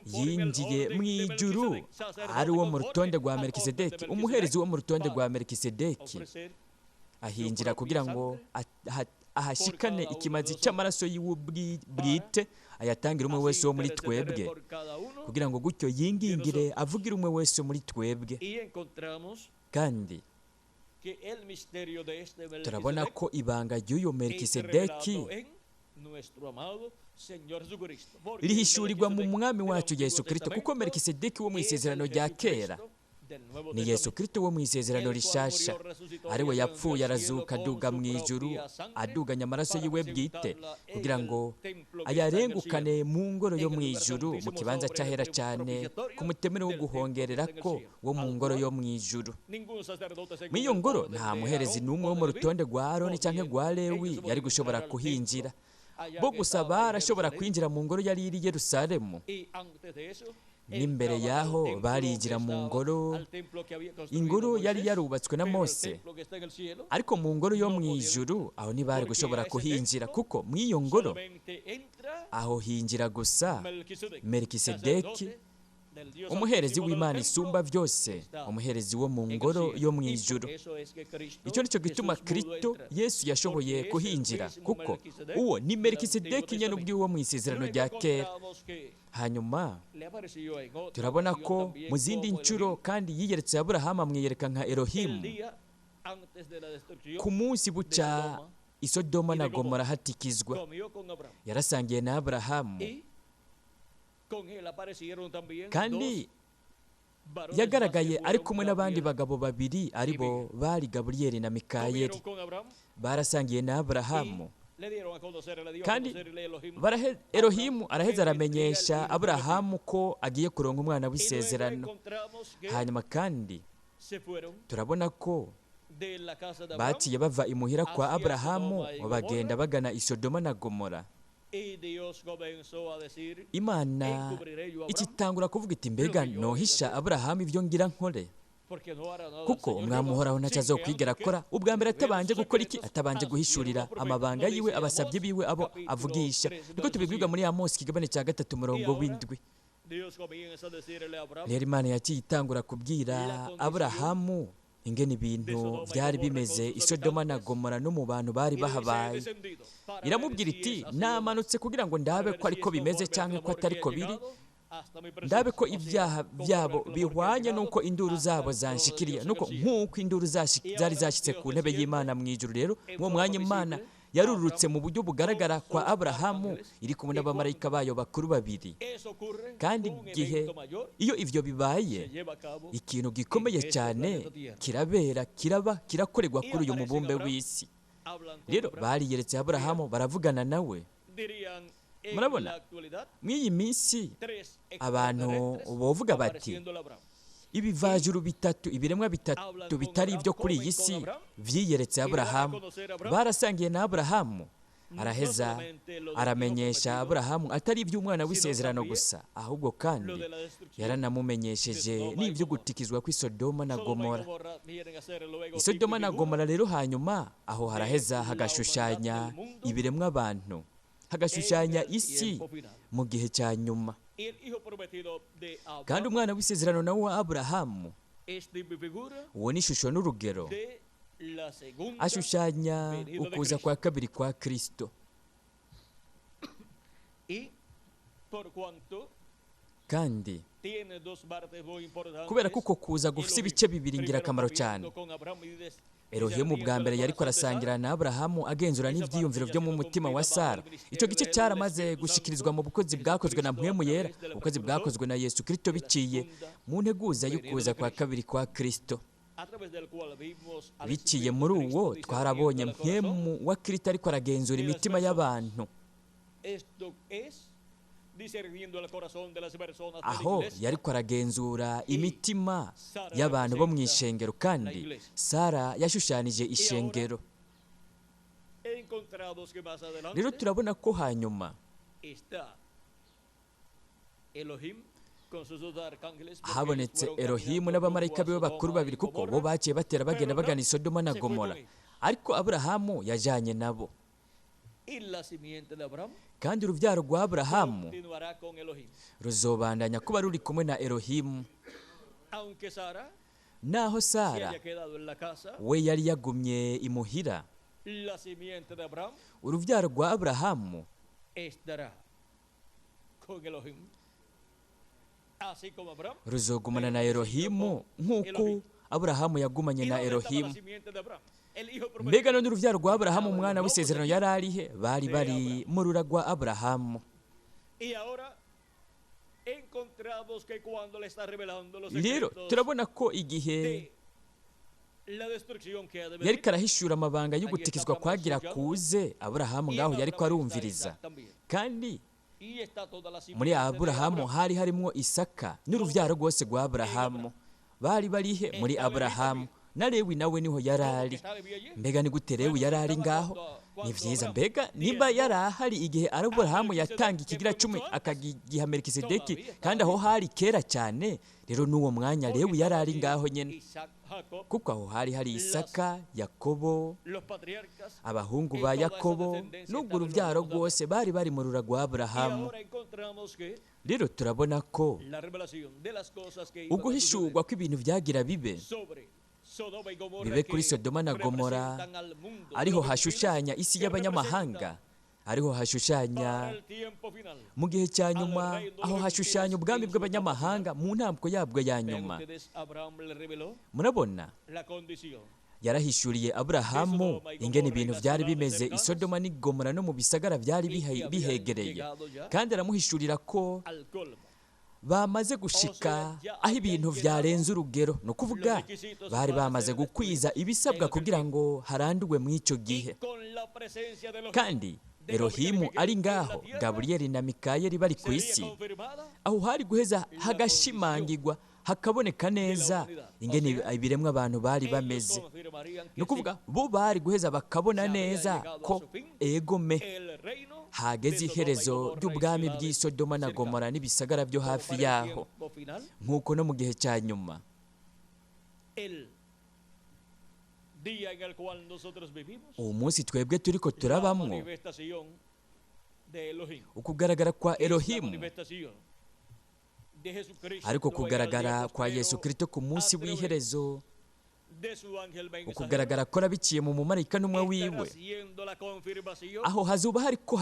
Speaker 2: yinjiye mu ijuru ari uwo mu rutonde rwa Melikisedeki, umuherezi wo mu rutonde rwa Melikisedeki, ahinjira kugira ngo ahashikane ikimazi cy'amaraso yiwe bwite, ayatangira umwe wese wo muri twebwe, kugira ngo gutyo yingingire avugire umwe wese muri twebwe. Kandi turabona ko ibanga ry'uyu Melikisedeki rihishurirwa mu Mwami wacu Yesu Kristo, kuko Melikisedeki wo mu isezerano rya kera ni Yesu Kristo wo mu isezerano rishasha, ari we yapfuye arazuka aduga mu ijuru, aduganya amaraso yiwe bwite kugira ngo ayarengukane mu ngoro yo mu ijuru, mu kibanza cy'ahera cyane, ku mutemero wo guhongerera ko wo mu ngoro yo mu ijuru. Muri iyo ngoro nta muherezi n'umwe wo mu rutonde rwa Aroni cyangwa rwa Lewi yari gushobora kuhinjira. Bo gusa barashobora kwinjira mu ngoro yari iri Yerusalemu. N'imbere yaho barinjira mu ngoro, ingoro yari yarubatswe na Mose, ariko mu ngoro yo mu ijuru aho ntibari gushobora kuhinjira, kuko mu iyo ngoro aho hinjira gusa Melikisedeki, umuherezi w'Imana isumba byose, umuherezi wo mu ngoro yo mu ijuru. Icyo nicyo gituma Kristo Yesu yashoboye kuhinjira, kuko uwo ni Melikisedeki nyene ubwiwe wo mu isezerano rya kera. Hanyuma turabona ko mu zindi nshuro kandi yiyeretse Aburahamu amwiyereka nka Elohimu. Ku munsi buca Isodoma na Gomora hatikizwa, yarasangiye na Aburahamu, kandi yagaragaye ari kumwe n'abandi bagabo babiri, aribo bari Gaburiyeli na Mikayeli. Barasangiye na Aburahamu, kandi Elohimu araheza aramenyesha Aburahamu ko agiye kuronka umwana w'isezerano. Hanyuma kandi turabona ko baciye bava imuhira kwa Aburahamu bagenda bagana Isodoma na Gomora. Imana ikitangura kuvuga iti mbega nohisha Aburahamu ibyo ngira nkore, kuko umwami uhoraho ntacyo azokwigera akora ubwa mbere atabanje gukora iki? Atabanje guhishurira amabanga yiwe abasabye biwe abo avugisha. Niko tubibwirwa muri Amosi ikigabane cya 3 umurongo w'7. Rero Imana yaciye itangura kubwira Aburahamu ingene ibintu byari bimeze Isodoma na Gomora no mu bantu bari bahabaye. Iramubwira iti namanutse kugira ngo ndabe ko ariko bimeze cyangwa ko atariko biri, ndabe ko ibyaha byabo bihwanye n'uko induru zabo zanshikiriye, nuko nk'uko induru zari zashyitse ku ntebe y'Imana mu ijuru. Rero uwo mwanya Imana yarurutse mu buryo bugaragara kwa Aburahamu iri kumwe n'abamarayika bayo bakuru babiri. Kandi igihe iyo ivyo bibaye, ikintu gikomeye cyane kirabera, kiraba, kirakorerwa kuri uyu mubumbe w'isi. Rero bariyeretse Aburahamu baravugana nawe. Murabona mw'iyi minsi abantu bovuga bati ibivajuru bitatu, ibiremwa bitatu bitari ibyo kuri iyi si vyiyeretse Aburahamu. Barasangiye na Aburahamu, araheza aramenyesha Aburahamu atari iby'umwana w'isezerano gusa, ahubwo kandi yaranamumenyesheje n'ibyo gutikizwa kw'Isodoma na Gomora. Isodoma na Gomora rero hanyuma aho haraheza hagashushanya ibiremwa abantu, hagashushanya isi mu gihe cya nyuma. Kandi umwana w'isezerano nawe wa Aburahamu, uwo ni ishusho n'urugero, ashushanya ukuza kwa kabiri kwa Kristo. Kandi kubera ko uko kuza gufite ibice bibiri ingirakamaro cyane, Elohimu bwa mbere yariko arasangira na Aburahamu agenzura n'ivyiyumviro byo mu mutima wa Sara. Ico gice cyaramaze gushikirizwa mu bukozi bwakozwe na Mpwemu Yera, ubukozi bwakozwe na Yesu Kristo biciye mu nteguza y'ukuza kwa kabiri kwa Kristo. Biciye muri uwo twarabonye Mpwemu wa Kristo ariko aragenzura imitima y'abantu. Aho yariko aragenzura imitima y'abantu bo mu ishengero, kandi Sara yashushanije ishengero. Rero turabona ko hanyuma habonetse Elohimu n'abamarayika biwe bakuru babiri, kuko bo baciye batera bagenda bagana Isodoma na Gomora, ariko Aburahamu yajanye nabo. Kandi urubyaro rwa Aburahamu ruzobandanya kuba ruri kumwe na Elohimu. Naho Sara we yari yagumye imuhira, urubyaro rwa Aburahamu ruzogumana na Elohimu nk'uko Aburahamu yagumanye na Elohimu. Mbega none urubyaro rwa Aburahamu umwana w'isezerano yari arihe? Bari bari mu rura rwa Aburahamu. Rero turabona ko igihe yariko arahishura amabanga y'ugutikizwa kwagira kuze, Aburahamu ngaho yariko arumviriza. Kandi muri Aburahamu hari harimwo Isaka n'uruvyaro rwose rwa Aburahamu. Bari barihe? Muri Aburahamu. Na Lewi nawe niho yarari. Mbega ni gute Lewi yarari ngaho? Ni vyiza. Mbega nimba yarahari igihe Aburahamu yatanga ikigira 10 akagiha Melkisedeki, kandi aho hari kera cyane, rero n'uwo mwanya Lewi yarari ngaho nyene, kuko aho hari hari Isaka, Yakobo, abahungu ba Yakobo n'ubwo urubyaro rwose bari bari mu rura rwa Aburahamu. Rero turabona ko uguhishurwa kw'ibintu byagira bibe bibe kuri Sodoma na Gomora, ariho hashushanya isi y'abanyamahanga, ariho hashushanya mu gihe cya nyuma, aho hashushanya ubwami bw'abanyamahanga mu ntambwe yabwo ya nyuma. Murabona Yarahishuriye Aburahamu ingene ibintu byari bimeze i Sodoma n'i Gomora no mu bisagara byari bihegereye, kandi aramuhishurira ko bamaze gushika aho ibintu byarenze urugero, ni ukuvuga bari bamaze gukwiza ibisabwa kugira ngo haranduwe mu icyo gihe. Kandi Elohimu ari ngaho, Gaburiyeli na Mikayeli bari ku isi, aho hari guheza hagashimangirwa hakaboneka neza ingene ibiremwa abantu bari bameze. Ni ukuvuga bo bari guheza bakabona neza ko egome hageze iherezo ry'ubwami bw'i Sodoma na Gomora n'ibisagara byo hafi yaho, nk'uko no mu gihe cya nyuma uwo munsi twebwe turiko turabamwo ukugaragara kwa Elohimu, ariko kugaragara kwa Yesu Kristo ku munsi w'iherezo, ukugaragara ko biciye mu mumarayika n'umwe wiwe, aho hazuba hariko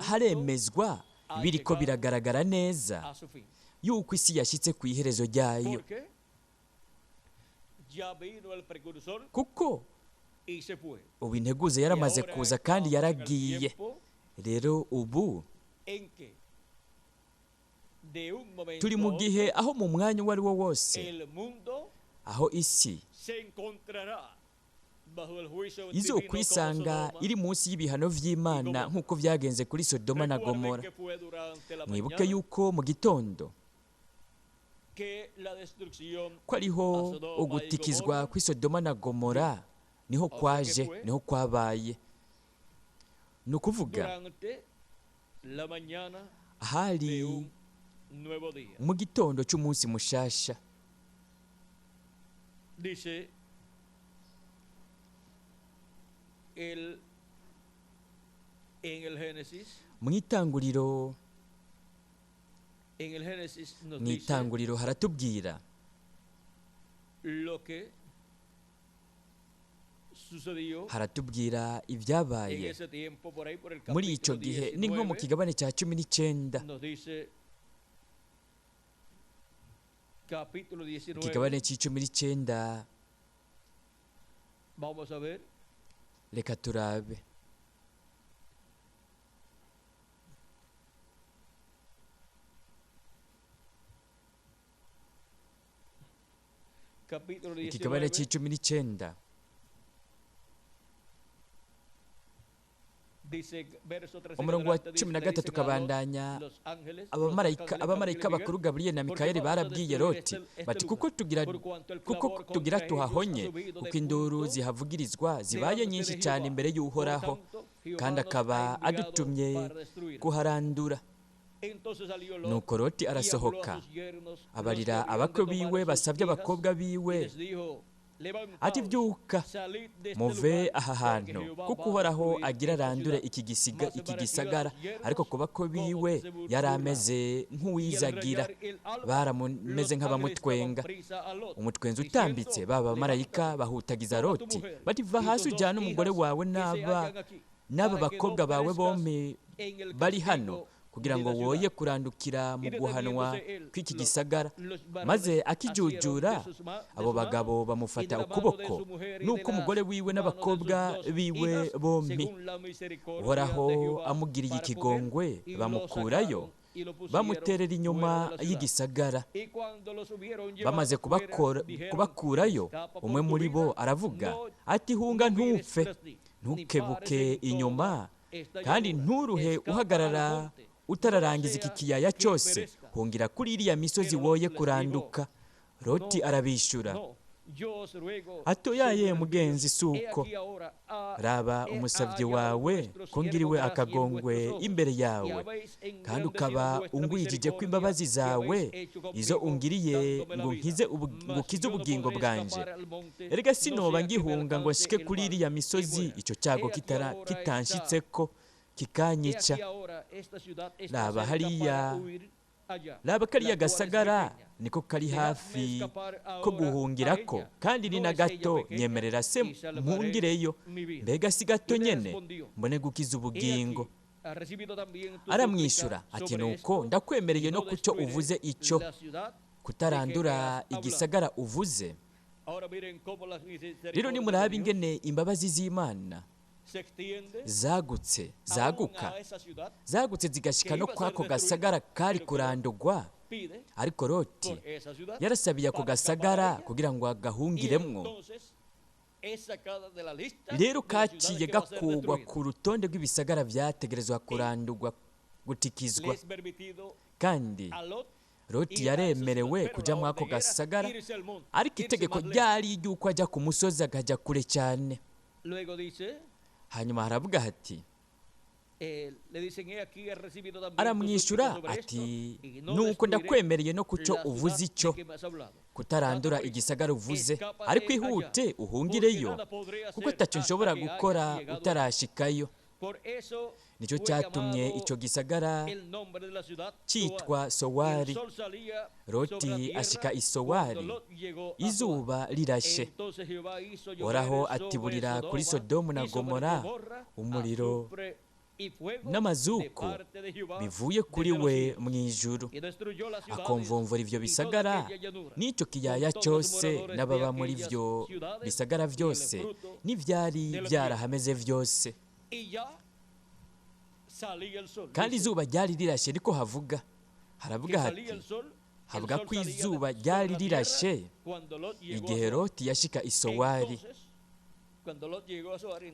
Speaker 2: haremezwa biriko biragaragara neza yuko isi yashyitse ku iherezo ryayo, kuko ubu integuza yaramaze kuza kandi yaragiye. Rero ubu turi mu gihe aho mu mwanya uwo ari wo wose aho isi izo kwisanga iri munsi y'ibihano by'Imana nk'uko byagenze kuri Sodoma na Gomora. Mwibuke yuko mu gitondo ko ariho ugutikizwa kw'i Sodoma na Gomora niho kwaje, niho kwabaye. Ni ukuvuga hari mu gitondo cy'umunsi mushasha. Mu itanguriro, mu itanguriro haratubwira ibyabaye muri icyo gihe, ni nko mu kigabane cya 19, ikigabane cy'19. Reka turabe. Ikigabane cy'19 umurongo wa 13 ukabandanya. Abamarayika bakuru Gaburiyeli na Mikayeli barabwiye Loti bati kuko tugira tuhahonye, kuko induru zihavugirizwa zibaye nyinshi cyane imbere y'Uhoraho, kandi akaba adutumye kuharandura. Nuko Loti arasohoka abarira abakwe biwe basabye abakobwa biwe ati byuka muve aha hantu, kuko Uhoraho agira arandure iki gisagara. Ariko ku bakwe biwe yari ameze nk'uwizagira, baramumeze nk'abamutwenga. Umutwenzi utambitse, baba abamarayika bahutagiza Loti bati va hasi ujyane umugore wawe n'aba bakobwa bawe bombi bari hano, kugira ngo woye kurandukira mu guhanwa kw'iki gisagara. Maze akijujura, abo bagabo bamufata ukuboko, nuko umugore wiwe n'abakobwa biwe bombi Uhoraho amugiriye ikigongwe, bamukurayo bamuterera inyuma y'igisagara. Bamaze kubakurayo, umwe muri bo aravuga ati hunga ntupfe, ntukebuke inyuma, kandi nturuhe uhagarara utararangiza iki kiyaya cyose, hungira kuri iriya misozi woye kuranduka. Loti arabishyura atoyaye mugenzi suko, raba umusabyi wawe ko ngiriwe akagongwe imbere yawe, kandi ukaba ungwijije ko imbabazi zawe izo ungiriye ngo nkize ubugingo bwanje. Erega sinoba ngihunga ngo nshike kuri iriya misozi icyo cyago kitanshitseko kikanyica. Raba hariya, raba kariya gasagara niko kari hafi ko guhungirako, kandi ni na gato, nyemerera se mpungireyo, mbega si gato nyene mbone gukiza ubugingo. Aramwishyura ati nuko ndakwemereye no kucyo uvuze icyo kutarandura igisagara uvuze. Rero nimuraba ingene imbabazi z'Imana zagutse, zaguka, zagutse zigashika no kwako gasagara kari kurandurwa. Ariko Loti yarasabiye ako gasagara kugira ngo agahungiremwo. Rero kaciye gakugwa ku rutonde rw'ibisagara vyategerezwa kurandurwa, gutikizwa. Kandi Loti yaremerewe kuja muri ako gasagara, ariko itegeko ryari ry'uko ajya ku musozi akajya kure cyane. Hanyuma haravuga hati, aramwishyura ati nuko ndakwemereye no kucyo uvuze icyo kutarandura igisagara uvuze, ariko ihute uhungireyo kuko atacyo nshobora gukora utarashikayo. Nicyo cyatumye icyo gisagara cyitwa Sowari. Loti ashika i Sowari izuba rirashe. Uhoraho atiburira kuri Sodomu na Gomora umuriro n'amazuku bivuye kuri we mu ijuru, akomvomvora ivyo bisagara n'icyo kiyaya cyose n'ababa muri vyo bisagara vyose n'ivyari byarahameze vyose. Kandi izuba ryari rirashe, niko havuga. Haravuga hati, havuga ko izuba ryari rirashe igihe Loti yashika i Sowari.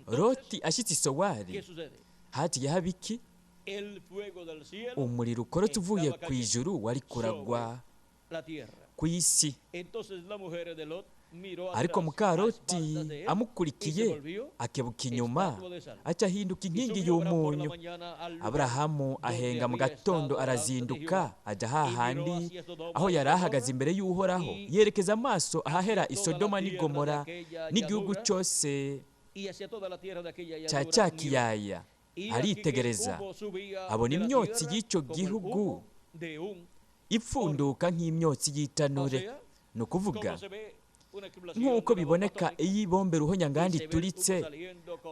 Speaker 2: Loti ashitse i Sowari haciye haba iki? Umuriro ukorotse uvuye ku ijuru wari kuragwa ku isi. Ariko muka Loti amukurikiye akebuka inyuma, aca ahinduka inkingi y'umunyu. Aburahamu ahenga mu gatondo arazinduka ajya hahandi aho yari ahagaze imbere y'Uhoraho, yerekeza amaso ahahera i Sodoma n'i Gomora n'igihugu cyose cya cya kiyaya. Aritegereza abona imyotsi y'icyo gihugu ipfunduka nk'imyotsi y'itanure. Ni ukuvuga nk'uko biboneka iyo ibombe ruhonyanganda ituritse,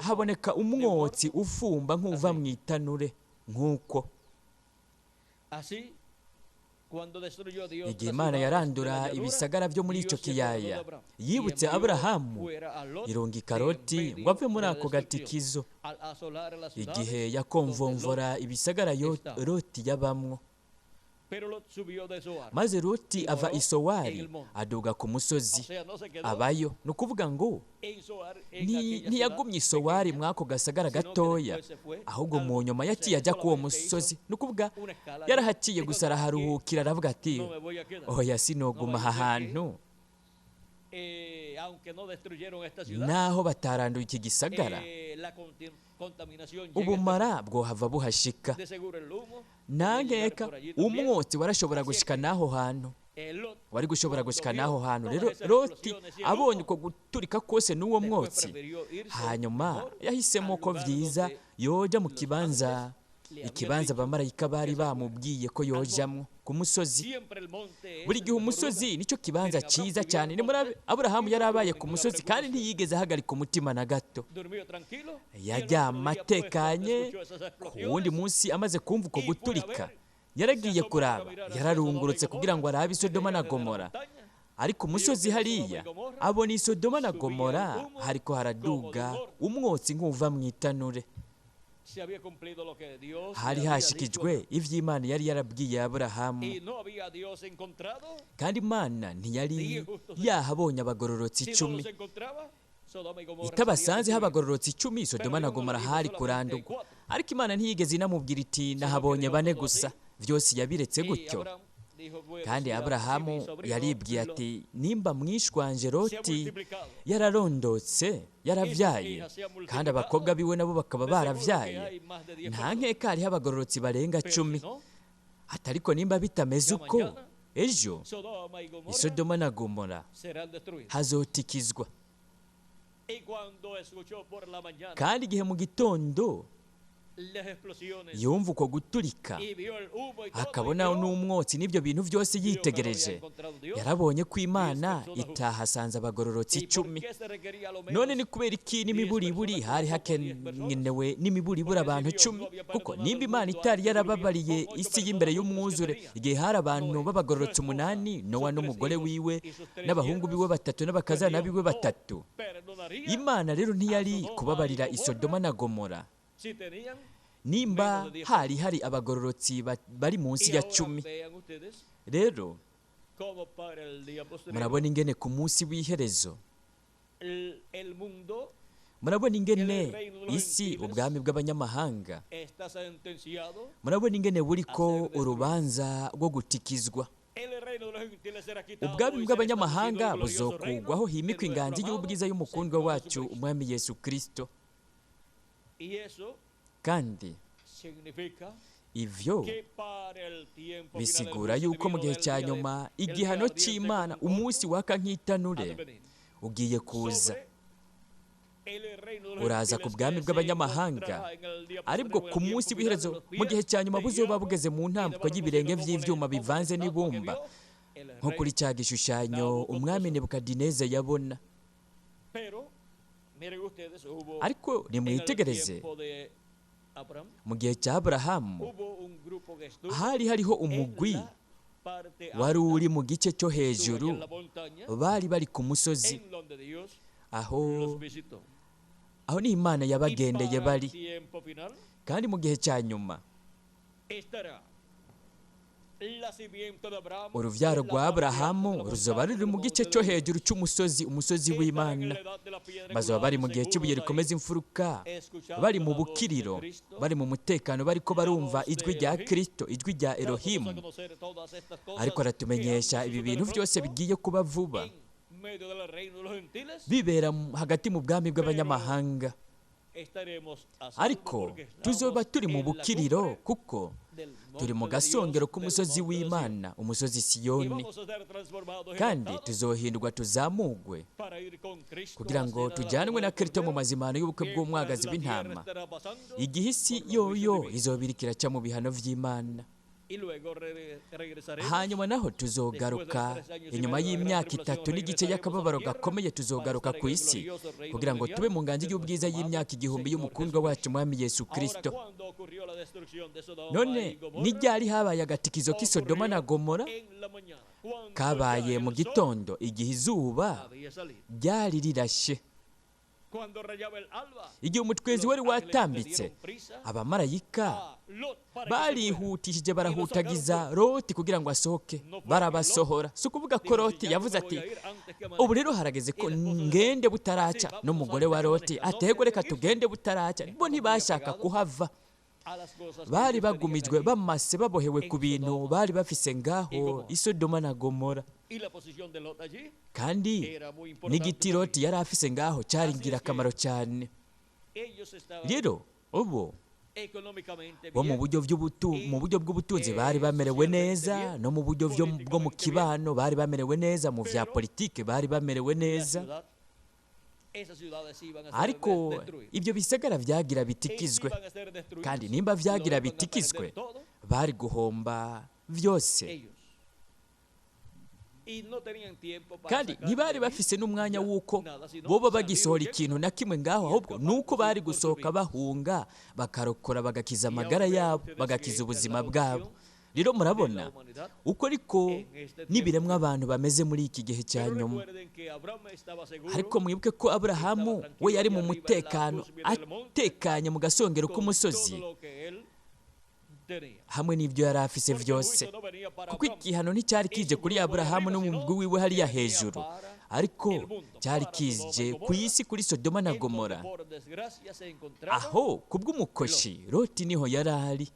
Speaker 2: haboneka umwotsi ufumba nk'uva mu itanure. Nk'uko igihe Imana yarandura ibisagara byo muri icyo kiyaya, yibutse Aburahamu irungika Loti ngo ave muri ako gatikizo. Igihe yakomvomvora ibisagara Loti yabamwo. Maze Loti ava i Sowari aduga ku musozi abayo. Ni ukuvuga ngo ntiyagumye i Sowari mw'ako gasagara gatoya, ahubwo mu nyuma yaciye ajya k'uwo musozi. Ni ukuvuga yarahaciye gusa araharuhukira, aravuga ati oya sinoguma aha hantu. Naho bataranduye iki gisagara, ubumara bwohava buhashika. Nankeka umwotsi warashobora gushika n'aho hantu, wari gushobora gushika n'aho hantu. Rero Loti abonye uko guturika kose n'uwo mwotsi, hanyuma yahisemo ko vyiza yoja mu kibanza, ikibanza abamarayika bari bamubwiye ko yojamwo, ku musozi. Buri gihe umusozi nicyo kibanza cyiza cyane. Aburahamu yari abaye ku musozi kandi ntiyigeze ahagarika umutima na gato. Yaryama atekanye. Ku wundi munsi amaze kumva uko guturika, yaragiye kuraba, yararungurutse kugira ngo arabe Sodoma na Gomora. Ariko umusozi hariya abona Sodoma na Gomora hariko haraduga umwotsi nk'uva mu itanure. Hari hashikijwe ivy'Imana yari yarabwiye Aburahamu, kandi Imana ntiyari yahabonye abagororotsi 10. Itabasanze habagororotsi 10, Sodoma na Gomora hari kurandurwa. Ariko Imana ntiyigeze inamubwira iti nahabonye 4 gusa. Vyose yabiretse gutyo. Kandi Aburahamu yaribwiye ati nimba mwishwanje Loti yararondotse, yaravyaye, kandi abakobwa biwe nabo bakaba baravyaye, nta nkeka hariho abagororotsi barenga 10. Atariko nimba bitameze uko, ejo Isodoma na Gomora hazotikizwa. Kandi igihe mu gitondo Yumva uko guturika, akabona n'umwotsi n'ibyo bintu byose yitegereje, yarabonye ko Imana itahasanze abagororotsi 10. None ni kubera iki n'imiburiburi hari hakenewe n'imiburiburi abantu 10? Kuko nimba Imana itari yarababariye isi y'imbere y'umwuzure igihe hari abantu b'abagororotsi 8, Nowa n'umugore wiwe n'abahungu biwe 3 n'abakazana biwe 3, Imana rero ntiyari kubabarira Isodoma na Gomora nimba hari abagororotsi bari munsi ya 10. Rero murabona ingene ku munsi w'iherezo, murabona ingene isi, ubwami bw'abanyamahanga, murabona ingene buriko urubanza rwo gutikizwa. Ubwami bw'abanyamahanga buzokugwaho himikwa inganji y'ubwiza y'umukundwa wacu umwami Yesu Kristo. Kandi ivyo bisigura yuko mu gihe cya nyuma igihano cy'Imana, umunsi waka nk'itanure, ugiye kuza. Uraza ku bwami bw'abanyamahanga, aribwo ku munsi w'iherezo mu gihe cya nyuma buzoba bugeze mu ntambwe y'ibirenge vy'ivyuma bivanze n'ibumba, nko kuri cya gishushanyo umwami Nebukadineza yabona. Ariko nimwitegereze, mu gihe cya Aburahamu hari hariho umugwi wari uri mu gice cyo hejuru, bari bari ku musozi aho ni Imana yabagendeye bari. Kandi mu gihe cya nyuma uruvyaro rwa Aburahamu ruzoba ruri mu gice cyo hejuru cy'umusozi, umusozi w'Imana. Bazoba bari mu gihe cy'ibuye rikomeza imfuruka, bari mu bukiriro, bari mu mutekano, bariko barumva ijwi rya Kristo, ijwi rya Elohimu. Ariko aratumenyesha ibi bintu byose bigiye kuba vuba, bibera hagati mu bwami bw'abanyamahanga. Ariko tuzoba turi mu bukiriro, kuko turi mu gasongero k'umusozi w'Imana, umusozi Siyoni. Kandi tuzohindurwa tuzamugwe kugira ngo tujyanwe na Kristo mu mazimano y'ubukwe bw'umwagazi w'intama, igihe isi yoyo izobirikira ca mu bihano vy'Imana. Hanyuma naho tuzogaruka inyuma y'imyaka 3 n'igice y'akababaro gakomeye, tuzogaruka ku isi kugira ngo tube mu nganji y'ubwiza y'imyaka 1000 y'umukundwa wacu mwami Yesu Kristo. None n'iryari habaye agatikizo k'i Sodoma na Gomora? Kabaye mu gitondo igihe izuba ryari rirashe, igihe umutwezi wari watambitse. Abamarayika barihutishije barahutagiza Loti kugira ngo asohoke, barabasohora. Si ukuvuga ko Loti yavuze ati ubu rero harageze ko ngende butaraca, n'umugore wa Loti atego reka tugende butaraca. Bo ntibashaka kuhava, bari bagumijwe bamase babohewe ku bintu bari bafise ngaho i Sodoma na Gomora. Kandi n'igiti Loti yari afise ngaho cyari ingirakamaro cyane. Rero ubu bo mu buryo bw'ubutunzi bari bamerewe neza, no mu buryo bwo mu kibano bari bamerewe neza, mu vya politike bari bamerewe neza. Ariko ibyo bisagara vyagira bitikizwe, kandi nimba vyagira bitikizwe bari guhomba vyose. Kandi ntibari bafise n'umwanya w'uko boba bagisohora ikintu na kimwe ngaho, ahubwo nuko bari gusohoka bahunga, bakarokora, bagakiza amagara yabo, bagakiza ubuzima bwabo. Rero murabona uko ariko n'ibiremwa abantu bameze muri iki gihe cya nyuma. Ariko mwibuke ko Aburahamu we yari mu mutekano, atekanye mu gasongero k'umusozi hamwe n'ibyo yari afise vyose, kuko igihano nticyari kije kuri Aburahamu n'umugwi wiwe hariya hejuru, ariko cyari kije ku isi, kuri Sodoma na Gomora, aho kubw'umukoshi Loti niho yari ari.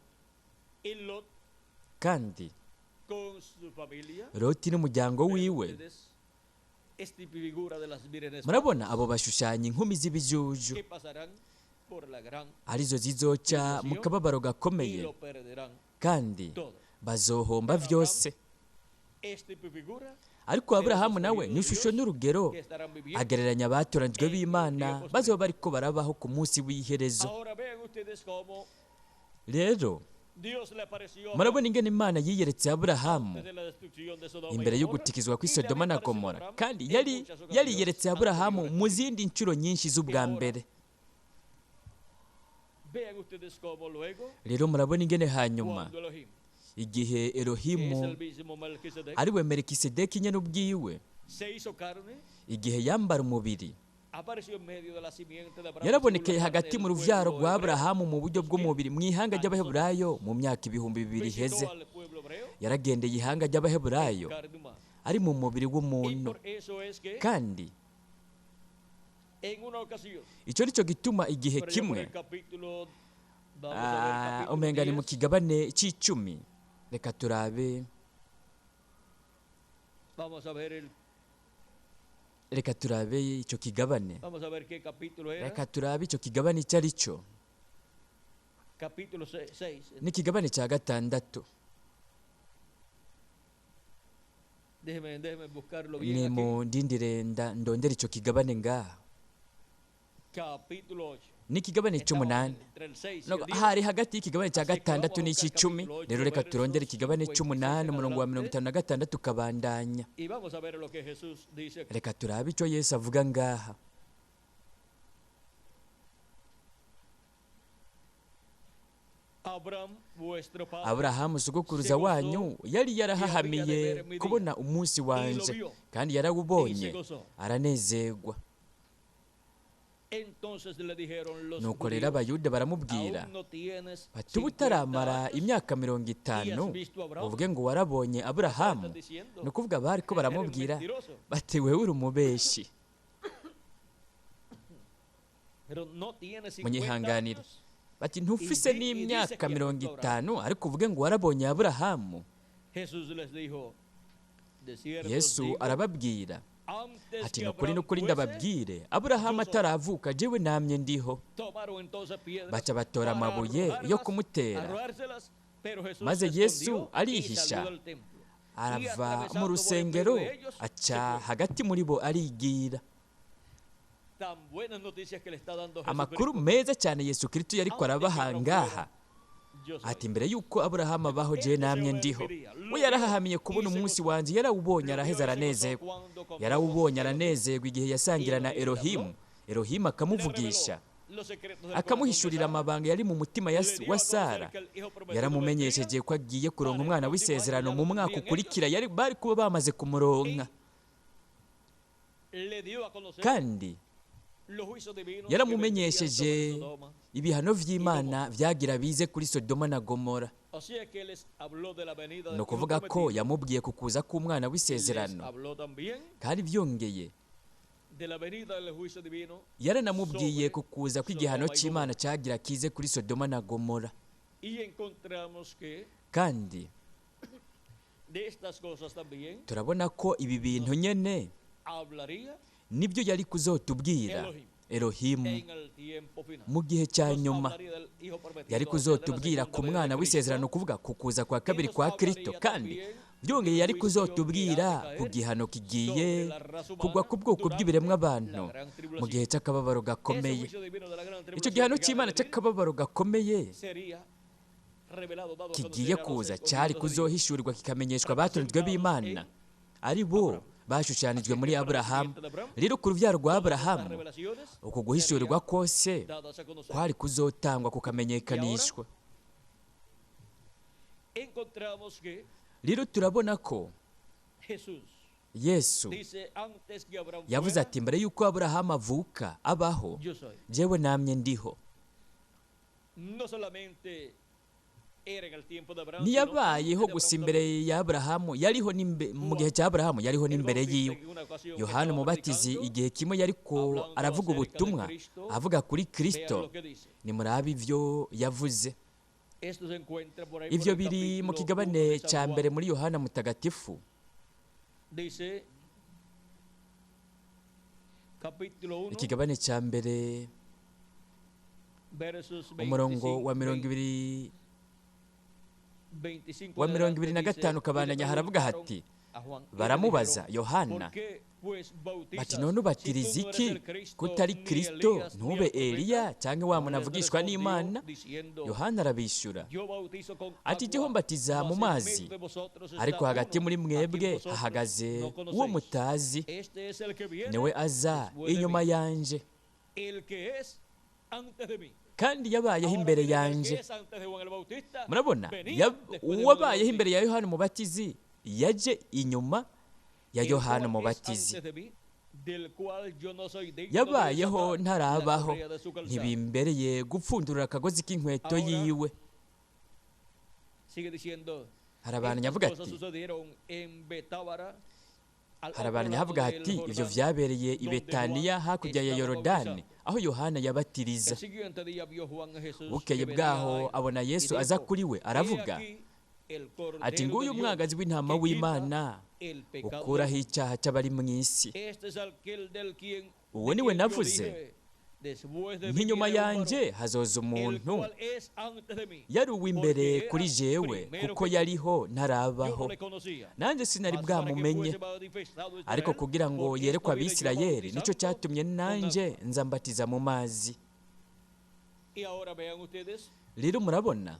Speaker 2: Kandi Loti n'umuryango wiwe, murabona abo bashushanya inkumi z'ibijuju, arizo zizoca mu kababaro gakomeye, kandi bazohomba vyose. Ariko Aburahamu nawe ni ishusho n'urugero, agereranya abatoranijwe b'Imana bazoba bariko barabaho ku munsi w'iherezo. Rero murabona ingene Imana yiyeretse Aburahamu imbere yo gutikizwa kw'i Sodoma na Gomora, kandi yari yariyeretse Aburahamu mu zindi nshuro nyinshi z'ubwa mbere. Rero murabona ingene hanyuma igihe Elohimu ari we Melikisedeki nyene ubwiwe, igihe yambara umubiri, yarabonekeye hagati mu ruvyaro rwa Aburahamu mu buryo bw'umubiri mu ihanga ry'Abaheburayo mu myaka 2000 iheze. Yaragendeye ihanga ry'Abaheburayo ari mu mubiri w'umuntu, kandi icyo nicyo gituma igihe kimwe umenga ni mu kigabane c'icumi, reka turabe, reka turabe icyo kigabane, reka turabe icyo kigabane icyo ari cyo. Ni ikigabane cya 6. Ni mu ndindire ndondera icyo kigabane ngaha. Ni ikigabane c'umunani, hari hagati y'ikigabane cya 6 n'ic'icumi. Rero reka turondere ikigabane c'umunani umurongo wa 56 tukabandanya. Reka turabe icyo Yesu avuga ngaha. Aburahamu sogokuruza wanyu yari yarahahamiye kubona umunsi wanje, kandi yarawubonye aranezerwa. Nuko rero Abayuda baramubwira bati ubu utaramara imyaka 50 uvuge ngo warabonye Aburahamu. Ni ukuvuga bariko baramubwira bati wewe uri umubeshi. Munyihanganire, bati ntufise n'imyaka 50 ariko uvuge ngo warabonye Aburahamu. Yesu arababwira ati nukuri nukuri ndababwire, Aburahamu ataravuka jewe namye ndiho. Baca batora amabuye yo kumutera, maze Yesu arihisha arava mu rusengero aca hagati muri bo arigira. Amakuru meza cyane Yesu Kristo yariko arabaha ngaha, ati mbere yuko Aburahamu abaho jewe namye ndiho. We yarahahamiye kubona umunsi wanje, yarawubonye araheza aranezerwa. Yarawubonye aranezerwa igihe yasangira na Elohimu. Elohimu akamuvugisha, akamuhishurira amabanga yari mu mutima wa Sara. Yaramumenyesheje ko agiye kuronka umwana w'isezerano mu mwaka ukurikira, yari bari kuba bamaze kumuronka. Kandi yaramumenyesheje ibihano vy'Imana vyagira bize kuri Sodoma na Gomora. Ni ukuvuga ko yamubwiye kukuza k'umwana w'isezerano, kandi byongeye yaranamubwiye kukuza kw'igihano cy'Imana cyagira kize kuri Sodoma na Gomora. Kandi turabona ko ibi bintu nyene nibyo yari kuzotubwira Elohimu mu gihe cya nyuma. Yari kuzotubwira ku mwana w'isezerano, kuvuga kukuza kwa kabiri kwa Kristo, kandi byongeye yari kuzotubwira ku gihano kigiye kugwa ku bwoko bw'ibiremwa abantu mu gihe cy'akababaro gakomeye. Icyo gihano cy'Imana cy'akababaro gakomeye kigiye kuza cyari kuzohishurirwa kikamenyeshwa abatonzwe b'Imana, ari bo bashushanijwe muri Aburahamu. Rero ku rubyaro rwa Aburahamu uku guhishurirwa kose kwari kuzotangwa kukamenyekanishwa. Rero turabona ko Yesu yavuze ati mbere yuko Aburahamu avuka abaho, jewe namye ndiho. Ntiyabayeho gusa imbere ya Aburahamu, yariho mu gihe cya Aburahamu, yariho n'imbere yiwe. Yohana Umubatizi igihe kimwe yariko aravuga ubutumwa avuga kuri Kristo, nimurabe ivyo yavuze. Ivyo biri mu kigabane cya mbere muri Yohana Mutagatifu, ikigabane cya mbere umurongo wa 25 kabandanya, haravuga hati baramubaza Yohana Bati none ubatiriza iki kutari Kristo, ntube Eliya cyangwa wa muntu avugishwa n'Imana? Yohana arabishyura ati jyeho mbatiza mu mazi, ariko hagati muri mwebwe hahagaze uwo mutazi, niwe aza inyuma yanje, kandi yabayeho imbere yanje. Murabona, uwabayeho imbere ya Yohana Umubatizi yaje inyuma ya Yohana Umubatizi. Yabayeho ntarabaho, ntibimbereye gupfundurura akagozi k'inkweto yiwe. Harabantu havuga ati ibyo vyabereye i Betaniya hakurya ya Yorodani, aho Yohana yabatiriza. Bukeye bwaho abona Yesu aza kuri we, aravuga ati nguyu umwagazi w'intama w'Imana ukuraho icyaha cy'abari mu isi. Uwo niwe navuze nk'inyuma yanjye hazoza umuntu yari uw'imbere kuri jewe, kuko yariho ntarabaho, nanjye sinari bwamumenye, ariko kugira ngo yerekwe Abisirayeli nicyo cyatumye nanjye nza mbatiza mu mazi. Rero murabona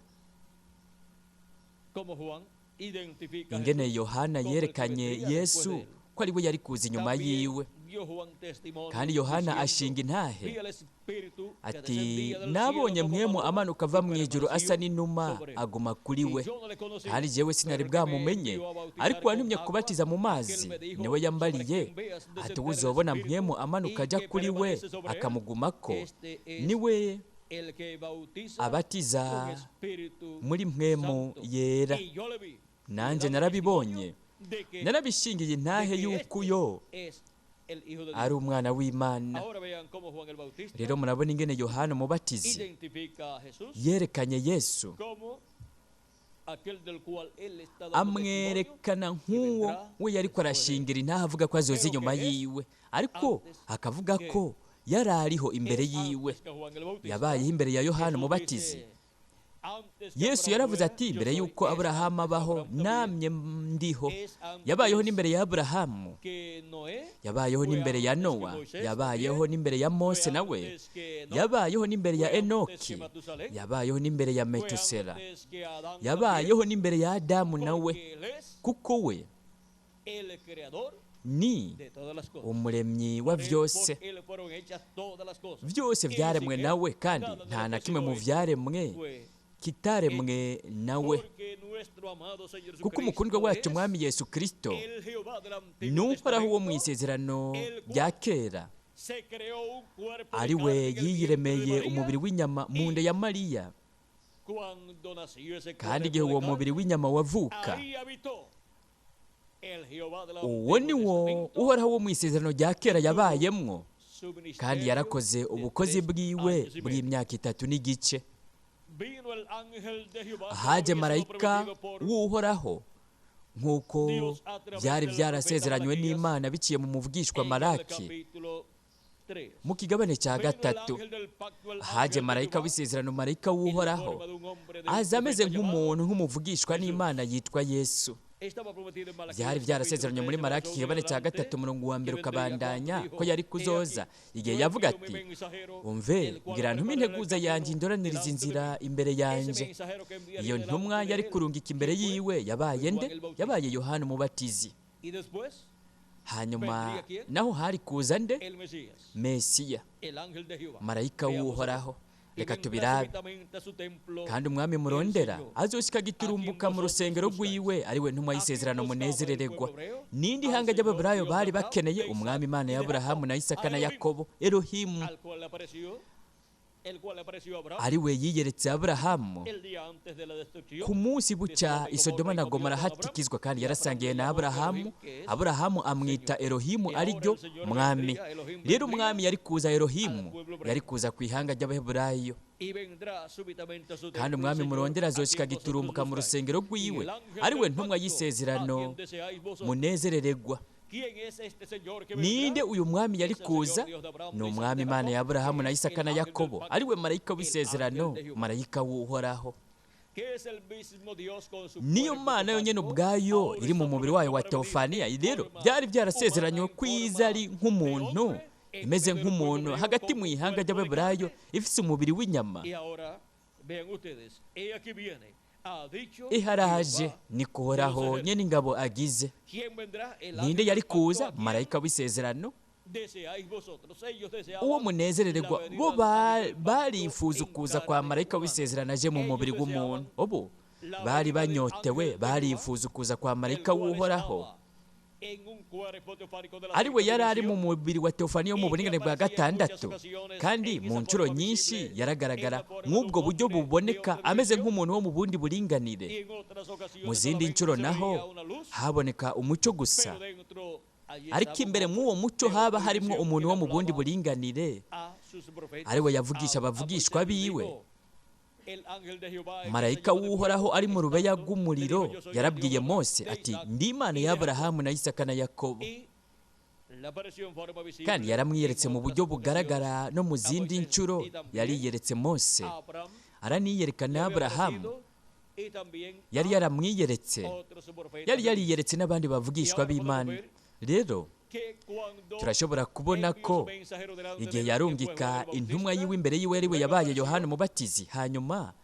Speaker 2: ingene Yohana yerekanye Yesu ko ari we yari kuza inyuma yiwe. Kandi Yohana ashinga intahe ati nabonye mwemu amanuka ava mu ijuru asa n'inuma aguma kuri we, kandi jewe sinari bwamumenye, ariko uwantumye kubatiza mu mazi niwe yambariye ati uzobona mwemu amanuka ajya kuri we akamugumako, niwe abatiza muri mwemu yera. Nanjye narabibonye, narabishingiye intahe y'uko uyo ari umwana w'Imana. Rero murabona ingene Yohana Umubatizi yerekanye Yesu, amwerekana nk'uwo we yariko arashingira intahe avuga ko azoza inyuma yiwe, ariko akavuga ko yari ariho imbere yiwe, yabayeho imbere ya Yohana Umubatizi. Yesu yaravuze ati mbere y'uko Aburahamu abaho namye ndiho. Yabayeho n'imbere ya Aburahamu, yabayeho n'imbere ya Nowa, yabayeho n'imbere ya Mose nawe, yabayeho n'imbere ya Enoki, yabayeho n'imbere ya Metusela, yabayeho n'imbere ya Adamu nawe, kuko we ni umuremyi wa byose. Byose byaremwe nawe, kandi nta na kimwe mu byaremwe kitaremwe nawe, kuko umukundwa wacu Mwami Yesu Kristo ni Uhoraho wo mu isezerano rya kera, ari we yiyiremeye umubiri w'inyama mu nda ya Mariya. Kandi igihe uwo mubiri w'inyama wavuka, uwo ni wo Uhoraho wo mu isezerano rya kera yabayemwo, kandi yarakoze ubukozi bwiwe bw'imyaka 3 n'igice. Haje marayika w'Uhoraho nk'uko byari byarasezeranywe n'Imana biciye mu muvugishwa Malaki mu kigabane cya 3. Haje marayika w'isezerano, marayika w'Uhoraho, aza ameze nk'umuntu, nk'umuvugishwa n'Imana yitwa Yesu. Byari byarasezeranye muri Malaki ikigabane cya 3 umurongo wa 1 ukabandanya ko yari kuzoza, igihe yavuga ati umve ngira ntume integuza yanjye indoraniriza inzira imbere yanjye. Iyo ntumwa yari kurungika imbere yiwe yabaye nde? Yabaye Yohana Umubatizi. Hanyuma naho hari kuza nde? Mesiya, marayika w'Uhoraho. Reka tubirabe. Kandi umwami murondera azoshika giturumbuka mu rusengero rwiwe, ari we ntumwa y'isezerano munezerererwa. Nindi hanga ry'Abaheburayo bari bakeneye umwami Imana ya Aburahamu na Isaka na Yakobo, Elohimu, ari we yiyeretse Aburahamu ku munsi buca i Sodoma na Gomora hatikizwa, kandi yarasangiye na Aburahamu. Aburahamu amwita Elohimu, ariryo mwami. Rero umwami yari kuza Elohimu, yari kuza ku ihanga ry'Abaheburayo. Kandi umwami murondera azoshika giturumbuka mu rusengero rwiwe, ari we ntumwa y'isezerano munezerererwa. Ninde uyu mwami yari kuza? Ni umwami Imana ya Aburahamu na Isaka na Yakobo, ari we marayika w'isezerano, marayika w'Uhoraho. Niyo Mana yonyine ubwayo iri mu mubiri wayo wa teofaniya. Rero byari byarasezeranywe ko iza ari nk'umuntu, imeze nk'umuntu hagati mu ihanga ry'Abaheburayo, ifise umubiri w'inyama. Iharaje ni kuhoraho nyene ingabo agize. Ninde yari kuza? Marayika w'isezerano. Uwo munezerererwa bo barifuza ukuza kwa marayika w'isezerano aje mu mubiri w'umuntu. Ubu bari banyotewe, barifuza ukuza kwa marayika w'Uhoraho, ari we yari ari mu mubiri wa teofaniya yo mu buringanire bwa gatandatu, kandi mu nshuro nyinshi yaragaragara nk'ubwo buryo buboneka ameze nk'umuntu wo mu bundi buringanire. Mu zindi nshuro naho haboneka umucyo gusa, ariko imbere mw'uwo mucyo haba harimo umuntu wo mu bundi buringanire, ari we yavugisha abavugishwa biwe. Marayika w'Uhoraho ari mu rubeya rw'umuriro yarabwiye Mose ati: ndi Imana y'Aburahamu na Isaka na Yakobo. Kandi yaramwiyeretse mu buryo bugaragara no mu zindi nshuro yariyeretse Mose, araniyerekana Aburahamu, yari yaramwiyeretse, yari yariyeretse n'abandi bavugishwa b'Imana. Rero turashobora kubona ko igihe yarungika intumwa yiwe imbere yiwe ariwe yabaye Yohana Umubatizi, hanyuma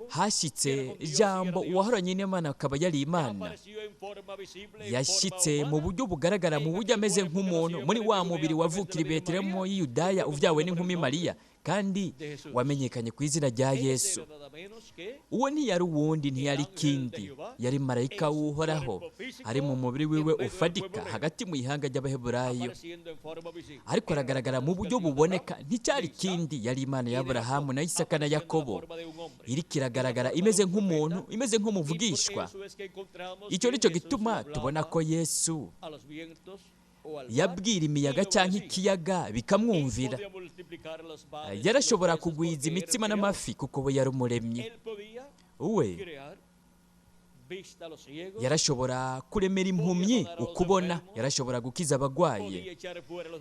Speaker 2: hashyitse ijambo uwahoranye n'Imana akaba yari Imana, yashyitse mu buryo bugaragara mu buryo ameze nk'umuntu muri wa mubiri wavukira i Betelehemu y'i Yudaya ubyawe n'inkumi Mariya, kandi wamenyekanye ku izina rya Yesu. Uwo ntiyari uwundi, ntiyari ikindi, yari marayika w'Uhoraho ari mu mubiri wiwe ufatika hagati mu ihanga ry'Abaheburayo, ariko aragaragara mu buryo buboneka. Nticyari ikindi, yari Imana y'Aburahamu na Isaka na Yakobo, iriko iragaragara imeze nk'umuntu, imeze nk'umuvugishwa. Icyo nicyo gituma tubona ko Yesu yabwira imiyaga cyangwa ikiyaga bikamwumvira. Yarashobora kugwiza imitsima n'amafi kuko we yari umuremyi. We yarashobora kuremera impumyi ukubona, yarashobora gukiza abagwaye,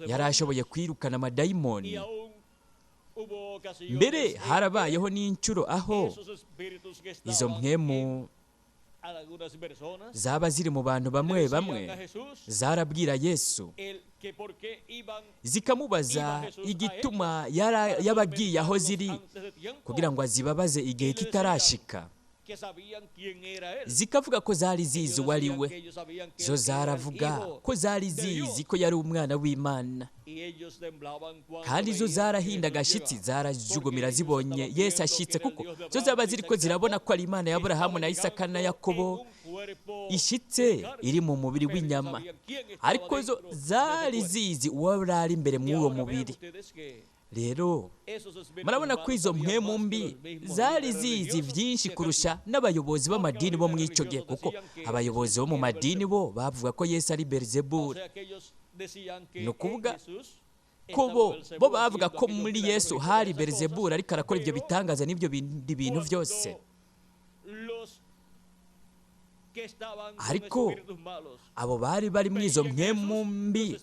Speaker 2: yarashoboye kwirukana amadayimoni. Mbere harabayeho n'inshuro aho izo mpwemu zaba ziri mu bantu bamwe bamwe zarabwira Yesu zikamubaza igituma yabagiye aho ziri kugira ngo azibabaze igihe kitarashika. Zikavuga ko zari zizi uwo ari we. Zo zaravuga ko zari zizi ko yari umwana w'Imana, kandi zo zarahinda agashitsi, zarajugumira zibonye Yesu ashitse, kuko zo zaba ziri ko zirabona ko ari Imana y'Aburahamu na Isaka na Yakobo ishitse iri mu mubiri w'inyama, ariko zo zari zizi uwo ari imbere mw'uwo mubiri. Rero murabona ko izo mpwemu mbi zari zizi byinshi kurusha n'abayobozi b'amadini bo mu icyo gihe, kuko abayobozi bo mu madini bo bavuga ko Yesu ari Beelzebuli. Ni ukuvuga ko bo bavuga ko muri Yesu hari Beelzebuli ariko arakora ibyo bitangaza n'ibyo bindi bintu byose. Ariko abo bari bari mu izo mpwemu mbi,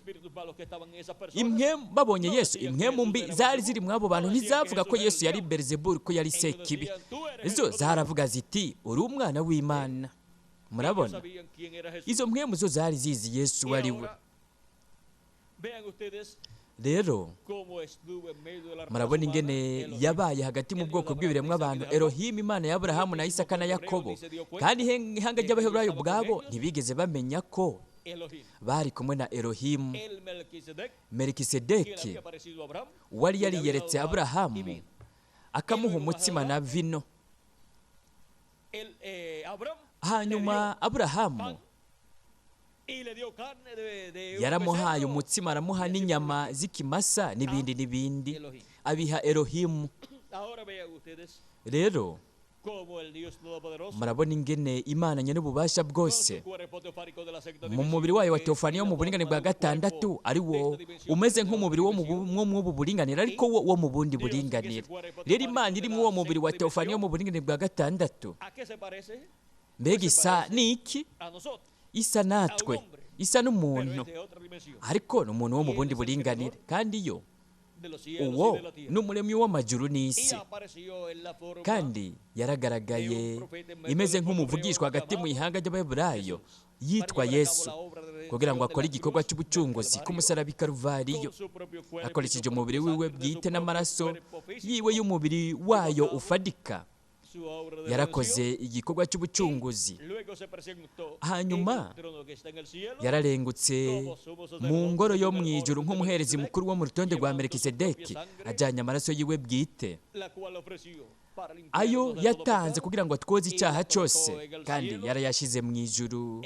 Speaker 2: babonye Yesu, impwemu mbi zari ziri muri abo bantu ntizavuga ko Yesu yari Beelzebuli, ko yari Sekibi. Izo zaravuga ziti: uri umwana w'Imana. Murabona, izo mpwemu zo zari zizi Yesu uwo ari we. Rero murabona ingene yabaye hagati mu bwoko bw'ibiremwa abantu, Elohim, Imana y'Aburahamu na Isaka na Yakobo, kandi ihanga ry'Abaheburayo ubwabo ntibigeze bamenya ko bari kumwe na Elohimu. Melikisedeki wari yariyeretse Aburahamu akamuha umutsima na vino. Hanyuma Aburahamu yaramuhaye umutsima, aramuha n'inyama z'ikimasa n'ibindi n'ibindi, abiha Elohimu. Rero murabona ingene Imana nyir'ububasha bwose mu mubiri wayo wa teofaniya wo mu buringanire bwa gatandatu, ari wo umeze nk'umubiri wo mu buringanire, ariko wo mu bundi buringanire. Rero Imana iri muri uwo mubiri wa teofaniya wo mu buringanire bwa gatandatu, mbega isa n'iki? Isa natwe, isa n'umuntu, ariko ni umuntu wo mu bundi buringanire. Kandi yo Uwo ni umuremyi w'amajuru n'isi, kandi yaragaragaye imeze nk'umuvugishwa hagati mu ihanga ry'Abaheburayo yitwa Yesu, kugira ngo akore igikorwa cy'ubucunguzi k'umusaraba i Karuvariyo, akoresheje umubiri wiwe bwite n'amaraso yiwe y'umubiri wayo ufadika. Yarakoze igikorwa cy'ubucunguzi, hanyuma yararengutse mu ngoro yo mu ijuru nk'umuherezi mukuru wo mu rutonde rwa Melikisedeki, ajyanye amaraso yiwe bwite ayo yatanze kugira ngo atwoze icyaha cyose, kandi yarayashyize mu ijuru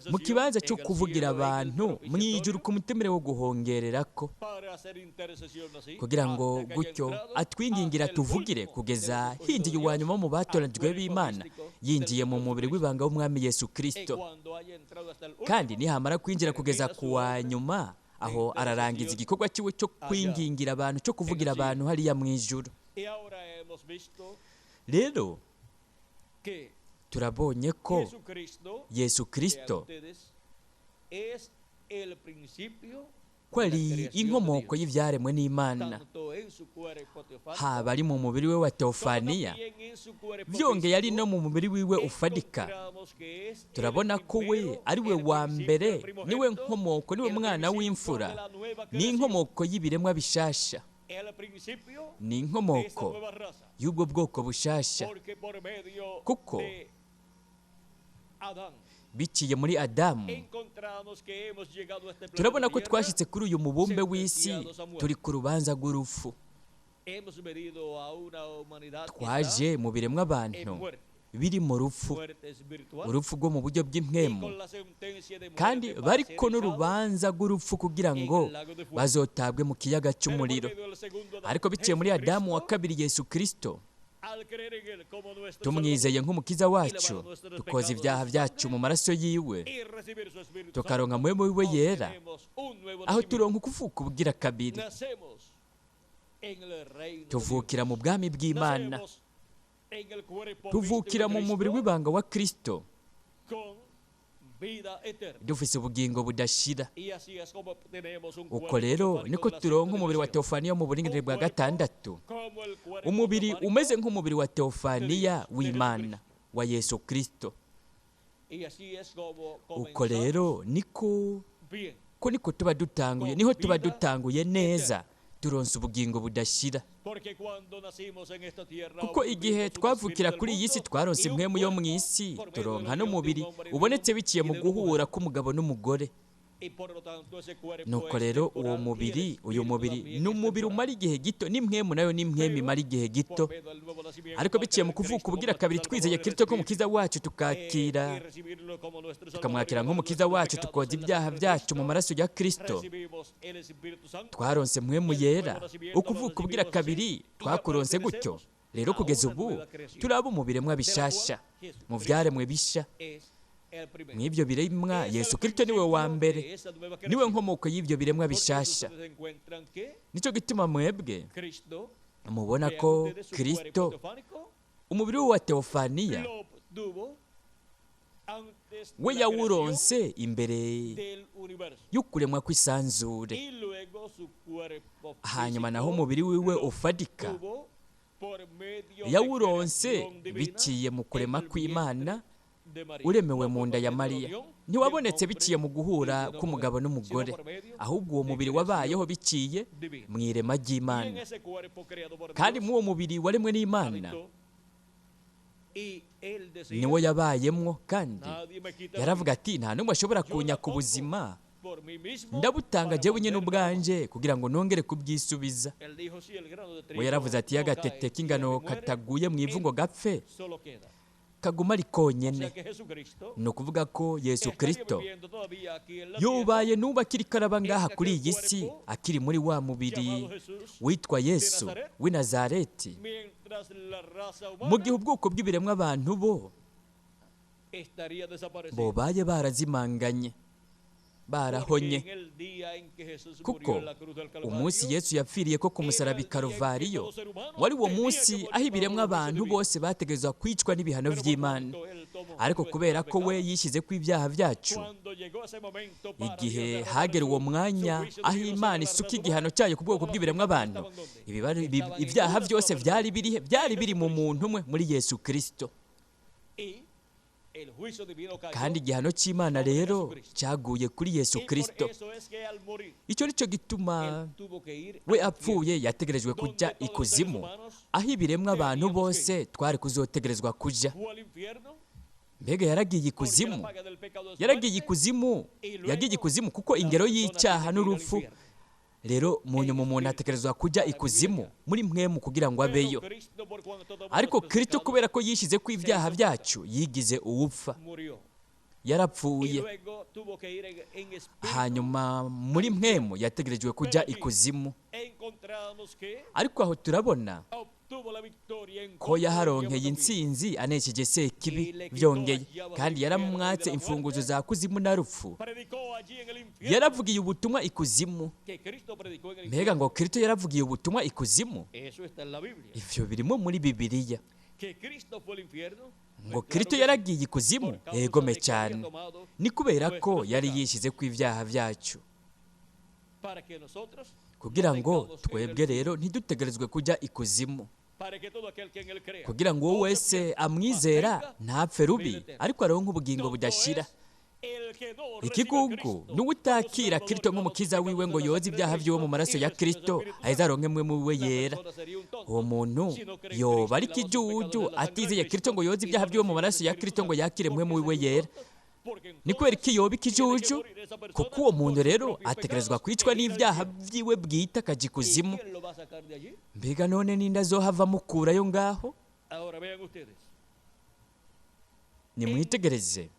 Speaker 2: mu kibanza cyo kuvugira abantu mu ijuru ku mutemere wo guhongererako, kugira ngo gutyo atwingingira tuvugire kugeza hinjiye uwa nyuma mu batoranijwe b'Imana, yinjiye mu mubiri w'ibanga w'Umwami Yesu Kristo. Kandi nihamara kwinjira kugeza ku wa nyuma, aho ararangiza igikorwa cyiwe cyo kwingingira abantu, cyo kuvugira abantu hariya mu ijuru. Rero turabonye ko Yesu Kristo ko ari inkomoko y'ibyaremwe n'Imana, haba ari mu mubiri we wa Teofaniya, byongeye ari no mu mubiri wiwe ufadika. Turabona ko we ari we wa mbere, niwe nkomoko, niwe mwana w'imfura, ni inkomoko y'ibiremwa bishasha, ni inkomoko y'ubwo bwoko bushasha, kuko biciye muri Adamu turabona ko twashyitse kuri uyu mubumbe w'isi turi ku rubanza rw'urupfu. Twaje mu biremwa abantu biri mu rupfu, urupfu rwo mu buryo bw'impwemu, kandi bariko n'urubanza rw'urupfu kugira ngo bazotabwe mu kiyaga cy'umuriro. Ariko biciye muri Adamu wa kabiri Yesu Kristo, tumwizeye nk'umukiza wacu, tukoza ibyaha byacu mu maraso yiwe, tukaronka mpwemu wiwe yera, aho turonka ukuvuka ubugira kabiri, tuvukira mu bwami bw'Imana, tuvukira mu mubiri w'ibanga wa Kristo, dufise ubugingo budashira. Uko rero niko turonka umubiri wa Teofaniya mu buringanire bwa gatandatu, umubiri umeze nk'umubiri wa Teofaniya w'Imana wa Yesu Kristo. Uko rero niko ko niko tuba dutanguye, niho tuba dutanguye neza, turonse ubugingo budashira. Kuko igihe twavukira kuri iyi si twaronse impwemu yo mu isi, turonka n'umubiri ubonetse biciye mu guhura k'umugabo n'umugore. Nuko rero uwo mubiri, uyu mubiri ni umubiri umara igihe gito, n'impwemu nayo ni impwemu imara igihe gito. Ariko biciye mu kuvuka ubugira kabiri twizeye Kristo nk'umukiza wacu, tukakira tukamwakira nk'umukiza wacu, tukoza ibyaha byacu mu maraso ya Kristo, twaronse mpwemu yera. Ukuvuka ubugira kabiri twakuronse gutyo. Rero kugeza ubu turaba mu biremwa bishasha, mu byaremwe bisha. Mw'ibyo biremwa Yesu Kristo niwe wa mbere, niwe nkomoko y'ibyo biremwa bishasha. Nicyo gituma mwebwe mubona ko Kristo umubiri we wa Teofaniya we yawuronse imbere y'ukuremwa kw'isanzure, hanyuma naho umubiri wiwe ufadika yawuronse biciye mu kurema kw'Imana uremewe mu nda ya Mariya. Ntiwabonetse biciye mu guhura k'umugabo n'umugore, ahubwo uwo mubiri wabayeho biciye mu irema ry'Imana. Kandi muri uwo mubiri waremwe n'Imana niwo yabayemwo, kandi yaravuga ati nta n'umwe ashobora kunyaka ubuzima, ndabutanga jyewe nyine ubwanje kugira ngo nongere kubwisubiza. We yaravuze ati iyo agatete k'ingano kataguye mu ivu ngo gapfe, kaguma ari konyene. Ni ukuvuga ko Yesu Kristo yubaye n'ubu akiri karaba ngaha kuri iyi si, akiri muri wa mubiri witwa Yesu w'i Nazareti, mu gihe ubwoko bw'ibiremwa abantu bo bobaye barazimanganye, barahonye. Kuko umunsi Yesu yapfiriye ko ku musaraba i Karuvariyo wari uwo munsi aho ibiremwa abantu bose bategerezwa kwicwa n'ibihano by'Imana. Ariko kubera ko we yishyize ku ibyaha byacu, igihe hagera uwo mwanya aho Imana isuka igihano cyayo ku bwoko bw'ibiremwa abantu, ibyaha byose byari birihe? Byari biri mu muntu umwe, muri Yesu Kirisito. Kandi igihano cy'Imana rero cyaguye kuri Yesu Kirisito. Icyo ni cyo gituma we apfuye yategerejwe kujya ikuzimu, aho ibiremwa abantu bose twari kuzotegerezwa kujya. Mbega yaragiye ikuzimu? Yaragiye ikuzimu, yagiye ikuzimu kuko ingero y'icyaha n'urupfu. Rero mu nyuma umuntu ategerezwa kujya ikuzimu muri mwemu kugira ngo abeyo. Ariko Kristo kubera ko yishyize ku ibyaha byacu, yigize uwupfa, yarapfuye. Hanyuma muri mwemu yategerejwe kujya ikuzimu. Ariko aho turabona ko yaharonkeye intsinzi anesheje Sekibi byongeye, kandi yaramwatse imfunguzo za kuzimu na rupfu. Yaravugiye ubutumwa ikuzimu. Mbega ngo Kristo yaravugiye ubutumwa ikuzimu? Ivyo birimo muri Bibiliya. Ngo Kristo yaragiye ikuzimu? Yegome cyane. Ni kubera ko yari yishyize ku ibyaha byacu, kugira ngo twebwe rero ntidutegerezwe kujya ikuzimu, kugira ngo uwo wese amwizera ntapfe rubi, ariko aronke ubugingo budashira. Ikigugu n'uwutakira Kristo nk'umukiza wiwe ngo yoze ibyaha byiwe mu maraso ya Kristo, aheze aronke mwe muwe yera. Uwo muntu yoba ari ikijuju atizeye Kristo ngo yoze ibyaha byiwe mu maraso ya Kristo ngo yakire mwe muwe yera. Ni kubera iki yoba ikijuju? Kuko uwo muntu rero ategerezwa kwicwa n'ibyaha byiwe bwite akajya ikuzimu. Mbega none ninde azohava amukurayo ngaho? Nimwitegereze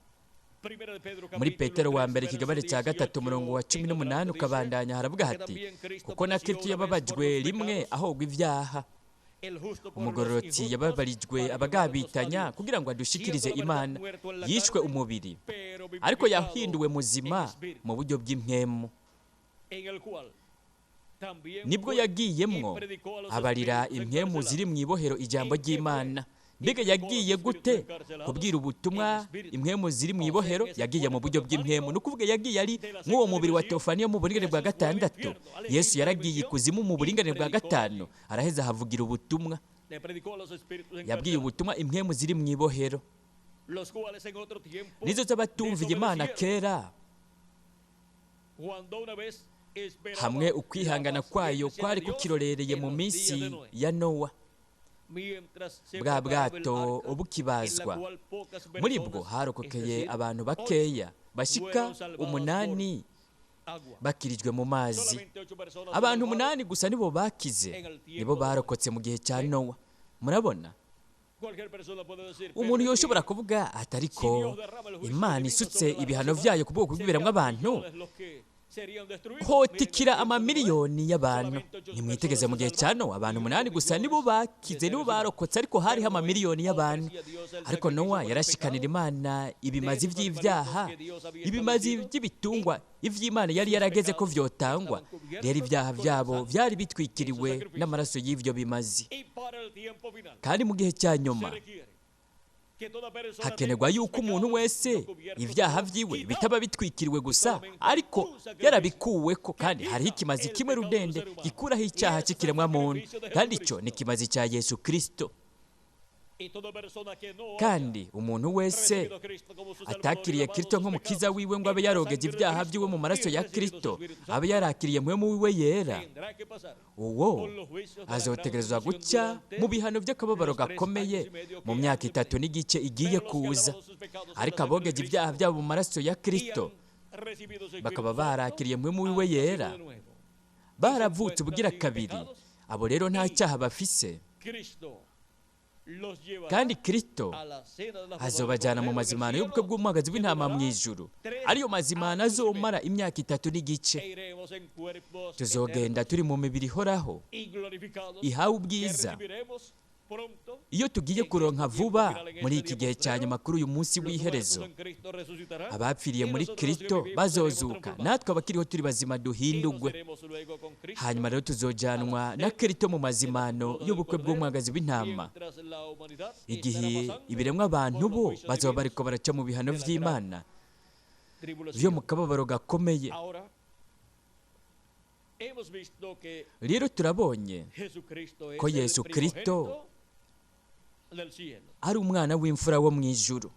Speaker 2: muri Petero wa mbere ikigabane cya 3 umurongo wa 18 ukabandanya, haravuga hati: kuko na Kristo yababajwe rimwe ahogwa ibyaha, umugororotsi yababarijwe abagabitanya kugira ngo adushikirize Imana, yishwe umubiri ariko yahinduwe muzima mu buryo bw'impwemu. Nibwo yagiyemwo abarira impwemu ziri mu ibohero ijambo ry'Imana. Mbega yagiye gute kubwira ubutumwa impwemu ziri mu ibohero? Yagiye mu buryo bw'impwemu, ni ukuvuga yagiye ari nk'uwo mubiri wa Teofaniya mu buringanire bwa 6. Yesu yaragiye ikuzimu mu buringanire bwa 5, araheza ahavugira ubutumwa. Yabwiye ubutumwa impwemu ziri mu ibohero, nizo z'abatumviye Imana kera, hamwe ukwihangana kwayo kwari kukirorereye mu minsi ya Nowa, bwa bwato bukibazwa. Muri bwo harokokeye abantu bakeya bashika 8 bakirijwe mu mazi. Abantu 8 gusa nibo bakize, nibo barokotse mu gihe cya Nowa. Murabona, umuntu yoshobora kuvuga atariko Imana isutse ibihano byayo ku bwoko bw'ibiremwa abantu, hotikira amamiliyoni y'abantu. Nimwitegeze mu gihe cya Nowa, abantu 8 gusa nibo bakize, nibo barokotse, ariko hariho amamiliyoni y'abantu. Ariko Nowa yarashikanira Imana ibimazi by'ibyaha, ibimazi by'ibitungwa ivy'Imana yari yarageze ko vyotangwa. Rero ibyaha byabo byari bitwikiriwe n'amaraso y'ivyo bimazi. Kandi mu gihe cya nyuma hakenerwa yuko umuntu wese ibyaha byiwe bitaba bitwikiriwe gusa, ariko yarabikuweko. Kandi hariho ikimazi kimwe rudende gikuraho icyaha cy'ikiremwa muntu, kandi icyo ni ikimazi cya Yesu Kristo. Kandi umuntu wese atakiriye Kristo nk'umukiza wiwe ngo abe yarogeje ibyaha byiwe mu maraso ya Kristo, abe yarakiriye mpwemu wiwe yera, uwo azotegerezwa gucya mu bihano by'akababaro gakomeye mu myaka 3 n'igice igiye kuza. Ariko abogeje ibyaha byabo mu maraso ya Kristo bakaba barakiriye mpwemu wiwe yera, baravutse ubugira kabiri, abo rero nta cyaha bafise. Kandi Kristo azobajyana mu mazimano y'ubukwe bw'umwagazi w'intama mu ijuru, ariyo mazimano azomara imyaka 3 n'igice. Tuzogenda turi mu mibiri ihoraho ihawe ubwiza, Iyo tugiye kuronka vuba muri iki gihe cya nyuma kuri uyu munsi w'iherezo, abapfiriye muri Kristo bazozuka, natwe abakiriho turi bazima duhindugwe. Hanyuma rero tuzojanwa na Kristo mu mazimano y'ubukwe bw'umwagazi w'intama, igihe ibiremwa abantu bo bazoba bariko baraca mu bihano vy'Imana vyo mu kababaro gakomeye. Rero turabonye ko Yesu Kristo ari umwana w'imfura wo mu ijuru,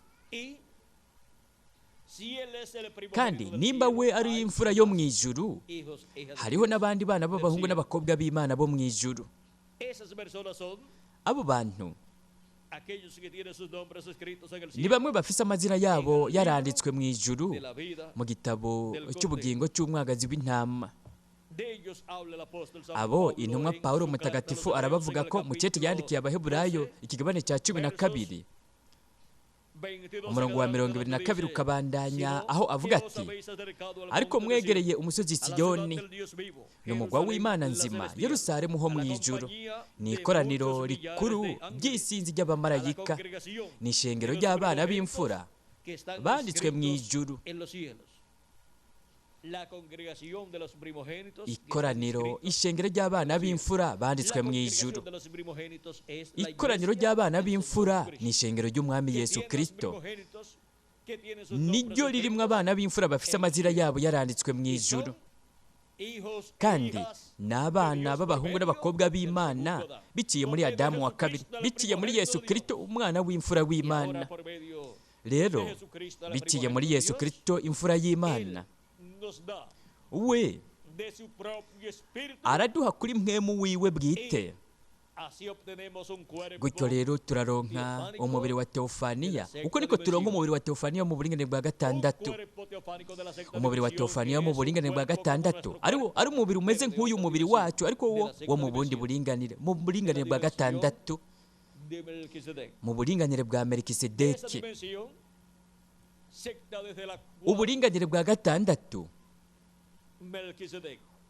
Speaker 2: kandi nimba we ari imfura yo mu ijuru, hariho n'abandi bana b'abahungu n'abakobwa b'Imana bo mu ijuru. Abo bantu ni bamwe bafise amazina yabo yaranditswe mu ijuru mu gitabo cy'ubugingo cy'umwagazi w'intama. Abo intumwa Pawulo mutagatifu arabavuga ko mu cete yandikiye Abaheburayo ikigabane cya 12 umurongo wa 22 ukabandanya, aho avuga ati: ariko mwegereye umusozi Siyoni, ni umugwa w'Imana nzima, Yerusalemu ho mu ijuru, ni ikoraniro rikuru ry'isinzi ry'abamarayika, ni ishengero ry'abana b'imfura banditswe mu ijuru. Ikoraniro, ishengero ry'abana b'imfura banditswe mu ijuru. Ikoraniro ry'abana b'imfura ni ishengero ry'umwami Yesu Kristo, niryo ririmo abana b'imfura bafise amazina yabo yaranditswe mu ijuru, kandi ni abana b'abahungu n'abakobwa b'Imana biciye muri Adamu wa kabiri, biciye muri Yesu Kristo umwana w'imfura w'Imana. Rero biciye muri Yesu Kristo imfura y'Imana, we araduha kuri mwemu wiwe bwite. Gutyo rero turaronka umubiri wa teofaniya. Uko niko turonka umubiri wa teofaniya mu buringanire bwa gatandatu. Umubiri wa teofaniya mu buringanire bwa gatandatu ari umubiri umeze nk'uyu mubiri wacu, ariko wo mu bundi buringanire, mu buringanire bwa gatandatu, mu buringanire bwa Melikisedeki. Uburinganire bwa gatandatu,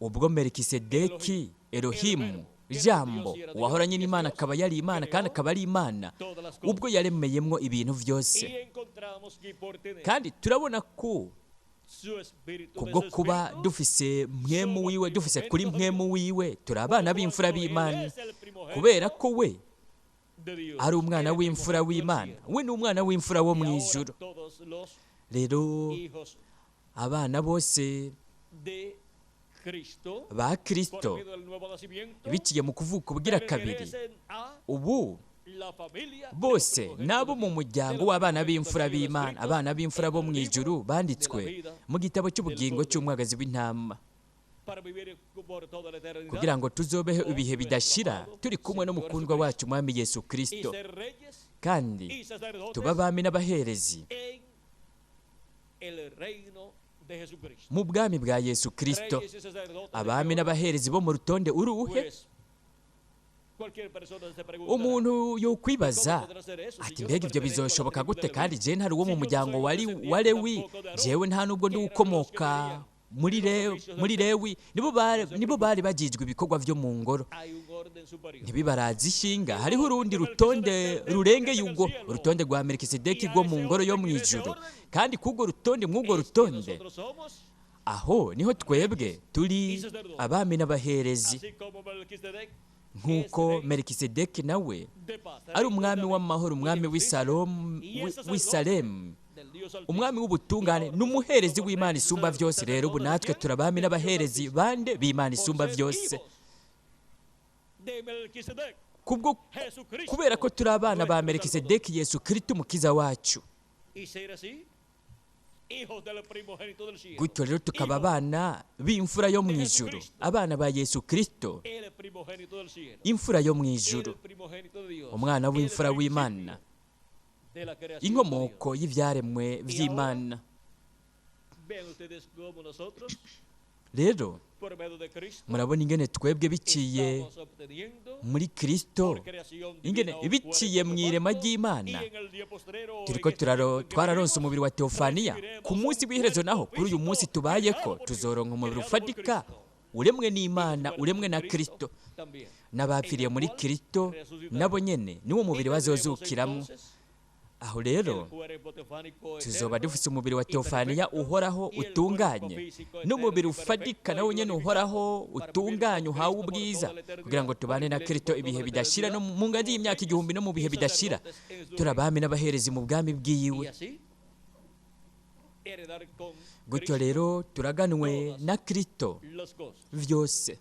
Speaker 2: ubwo Melikisedeki Elohimu, Jambo wahoranye n'Imana akaba yari Imana kandi akaba ari Imana, ubwo yaremeyemwo ibintu vyose. Kandi turabona ko kubwo kuba dufise mwemu wiwe, dufise kuri mwemu wiwe, turi abana b'imfura b'Imana, kubera ko we ari umwana w'imfura w'Imana, we ni umwana w'imfura wo mu ijuru. Rero abana bose ba Kristo biciye mu kuvuka ubugira kabiri, ubu bose nabo mu muryango w'abana b'imfura b'Imana, abana b'imfura bo mu ijuru banditswe mu gitabo cy'ubugingo cy'umwagazi w'intama, kugira ngo tuzobeho ibihe bidashira turi kumwe n'umukundwa wacu Mwami Yesu Kristo, kandi tuba abami n'abaherezi mu bwami bwa Yesu Kristo. Abami n'abaherezi bo mu rutonde uruhe? Umuntu yokwibaza ati: mbega ibyo bizoshoboka gute kandi je ntari uwo mu muryango wa Lewi, jewe nta nubwo ndi ukomoka muri Lewi. Nibo bari bagijwe ibikorwa vyo mu ngoro, ntibibaraza ishinga. Hariho urundi rutonde rurengeye ubwo, urutonde rwa Melikisedeki rwo mu ngoro yo mu ijuru, kandi kubwo rutonde, mw'ubwo rutonde aho niho twebwe turi abami n'abaherezi, nk'uko Melikisedeki nawe ari umwami w'amahoro, umwami w'Isalemu, umwami w'ubutungane n'umuherezi w'Imana isumba vyose. Rero ubu natwe turabami n'abaherezi bande b'Imana isumba vyose, kubwo kubera ko turi abana ba Melikisedeki, Yesu Kristo umukiza wacu. Gutyo rero tukaba abana b'imfura yo mu ijuru, abana ba Yesu Kristo, imfura yo mu ijuru, umwana w'imfura w'Imana, inkomoko y'ivyaremwe vy'Imana. Rero murabona ingene twebwe biciye muri Kristo, ingene biciye mu irema ry'Imana, turiko twararonse umubiri wa teofaniya. Ku munsi w'iherezo naho, kuri uyu munsi tubayeko, tuzoronka umubiri ufatika Uremwe n'Imana, uremwe na Kristo. N'abapfiriye muri Kristo nabo nyene niwo mubiri bazozukiramo. Aho rero tuzoba dufise umubiri wa teofaniya uhoraho utunganye, n'umubiri ufadika nawo nyene uhoraho utunganye uhawe ubwiza, kugira ngo tubane na Kristo ibihe bidashira, no mu ngazi y'imyaka 1000 no mu bihe bidashira, turi abami n'abaherezi mu bwami bwiwe. Gutyo rero turaganwe na Kristo vyose.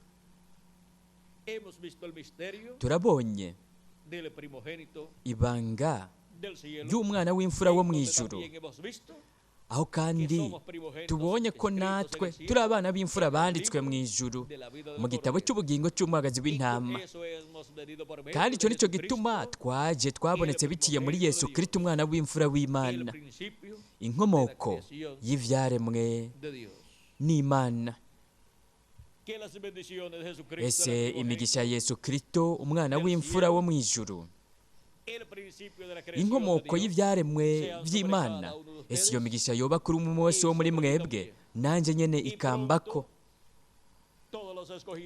Speaker 2: Turabonye ibanga ry'umwana w'imfura wo mu ijuru, aho kandi tubonye ko natwe turi abana b'imfura banditswe mu ijuru mu gitabo cy'ubugingo cy'umwagazi w'intama. Kandi icyo nicyo gituma twaje twabonetse biciye muri Yesu Kristo, umwana w'imfura w'Imana, inkomoko y'ivyaremwe n'Imana. Ese imigisha ya Yesu Kristo, umwana w'imfura wo mu ijuru, inkomoko y'ibyaremwe by'Imana, ese iyo migisha yoba kuri umwe wese wo muri mwebwe, nanjye nyene ikambako.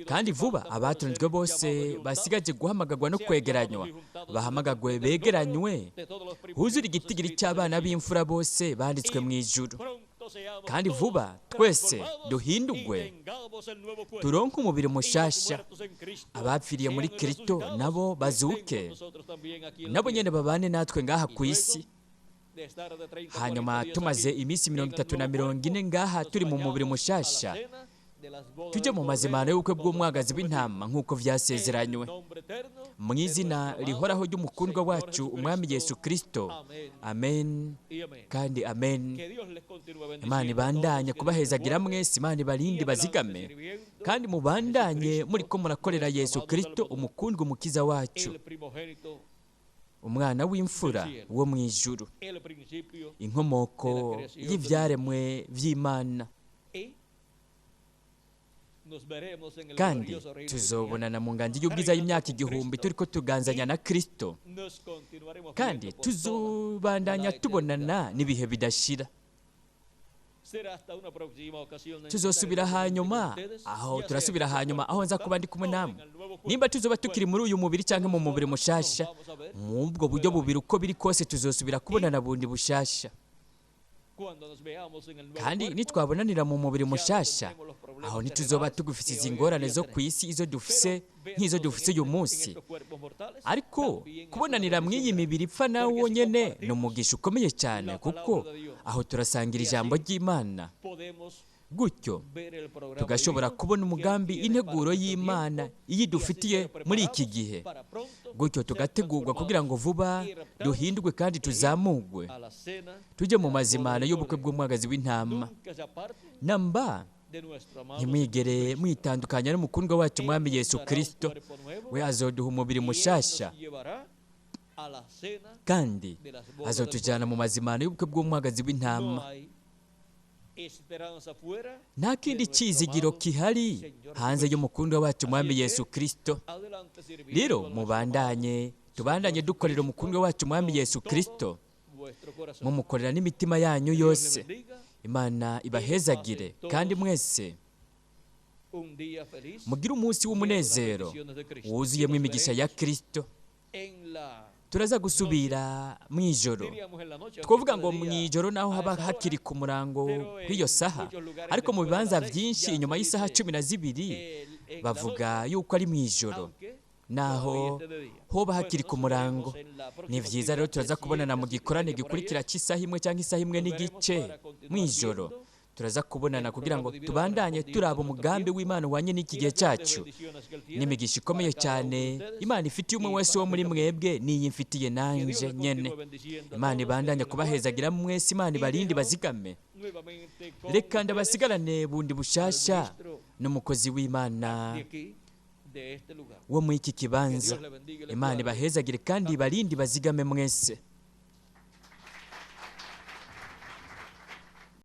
Speaker 2: Kandi vuba abatonzwe bose basigaje guhamagagwa no kwegeranywa bahamagagwe begeranywe, huzure igitigiri cy'abana b'imfura bose banditswe mu ijuru. Kandi vuba twese duhindugwe turonke umubiri mushasha, abapfiriye muri Kristo nabo bazuke, nabo nyene babane natwe ngaha ku isi. Hanyuma tumaze iminsi 30 na 40 ngaha turi mu mubiri mushasha, tujye mu mazimano y'ubukwe bw'umwagazi w'intama nk'uko vyasezeranywe, mu izina rihoraho ry'umukundwa wacu umwami Yesu Kristo. Amen kandi amen. Imana ibandanye kubahezagira mwese, Imana ibarinde bazigame, kandi mubandanye muriko murakorera Yesu Kristo, umukundwa umukiza wacu, umwana w'imfura wo mu ijuru, inkomoko y'ivyaremwe vy'Imana. Kandi tuzobonana mu nganji y'ubwiza y'imyaka 1000 turiko tuganzanya na Kristo, kandi tuzobandanya tubonana n'ibihe bidashira. Tuzosubira hanyuma aho turasubira hanyuma aho nza kuba ndi kumwe namwe, nimba tuzoba tukiri muri uyu mubiri cyangwa mu mubiri mushasha. Mu ubwo buryo bubiri uko biri kose tuzosubira kubonana bundi bushasha. Kandi nitwabonanira mu mubiri mushasha, aho ntituzoba tugufise izi ngorane zo ku isi izo dufise nk'izo dufise uyu munsi. Ariko kubonanira mw'iyi mibiri ipfa nawo nyene ni umugisha ukomeye cyane, kuko aho turasangira ijambo ry'Imana. Gutyo tugashobora kubona umugambi, integuro y'Imana iyi dufitiye muri iki gihe. Gutyo tugategurwa kugira ngo vuba duhindurwe kandi tuzamugwe tujye mu mazimano y'ubukwe bw'umwagazi w'intama. Namba ntimwigere mwitandukanya n'umukundwa wacu umwami Yesu Kristo, we azoduha umubiri mushasha, kandi azotujyana mu mazimano y'ubukwe bw'umwagazi w'intama. Nta kindi cyizigiro kihari hanze y'umukundwa wacu umwami Yesu Kristo. Rero mubandanye, tubandanye dukorera umukundwa wacu umwami Yesu Kristo, mumukorera n'imitima yanyu yose. Imana ibahezagire kandi mwese mugire umunsi w'umunezero wuzuyemo imigisha ya Kristo. Turaza gusubira mu ijoro, twavuga ngo mu ijoro naho haba hakiri ku murango w'iyo saha, ariko mu bibanza byinshi inyuma y'isaha 12 bavuga yuko ari mu ijoro, naho hoba hakiri ku murango. Ni vyiza rero turaza kubonana mu gikorane gikurikira cy'isaha 1 cyangwa isaha 1:15 mu ijoro. Turaza kubonana kugira ngo tubandanye turaba umugambi w'Imana wanye n'iki gihe cyacu, n'imigisha ikomeye cyane Imana ifitiye umwe wese wo muri mwebwe n'iyi mfitiye nanje nyene. Imana ibandanye kubahezagira mwese, Imana ibarinde bazigame. Reka ndabasigarane bundi bushasha n'umukozi w'Imana wo muri iki kibanza. Imana ibahezagire kandi ibarinde bazigame mwese.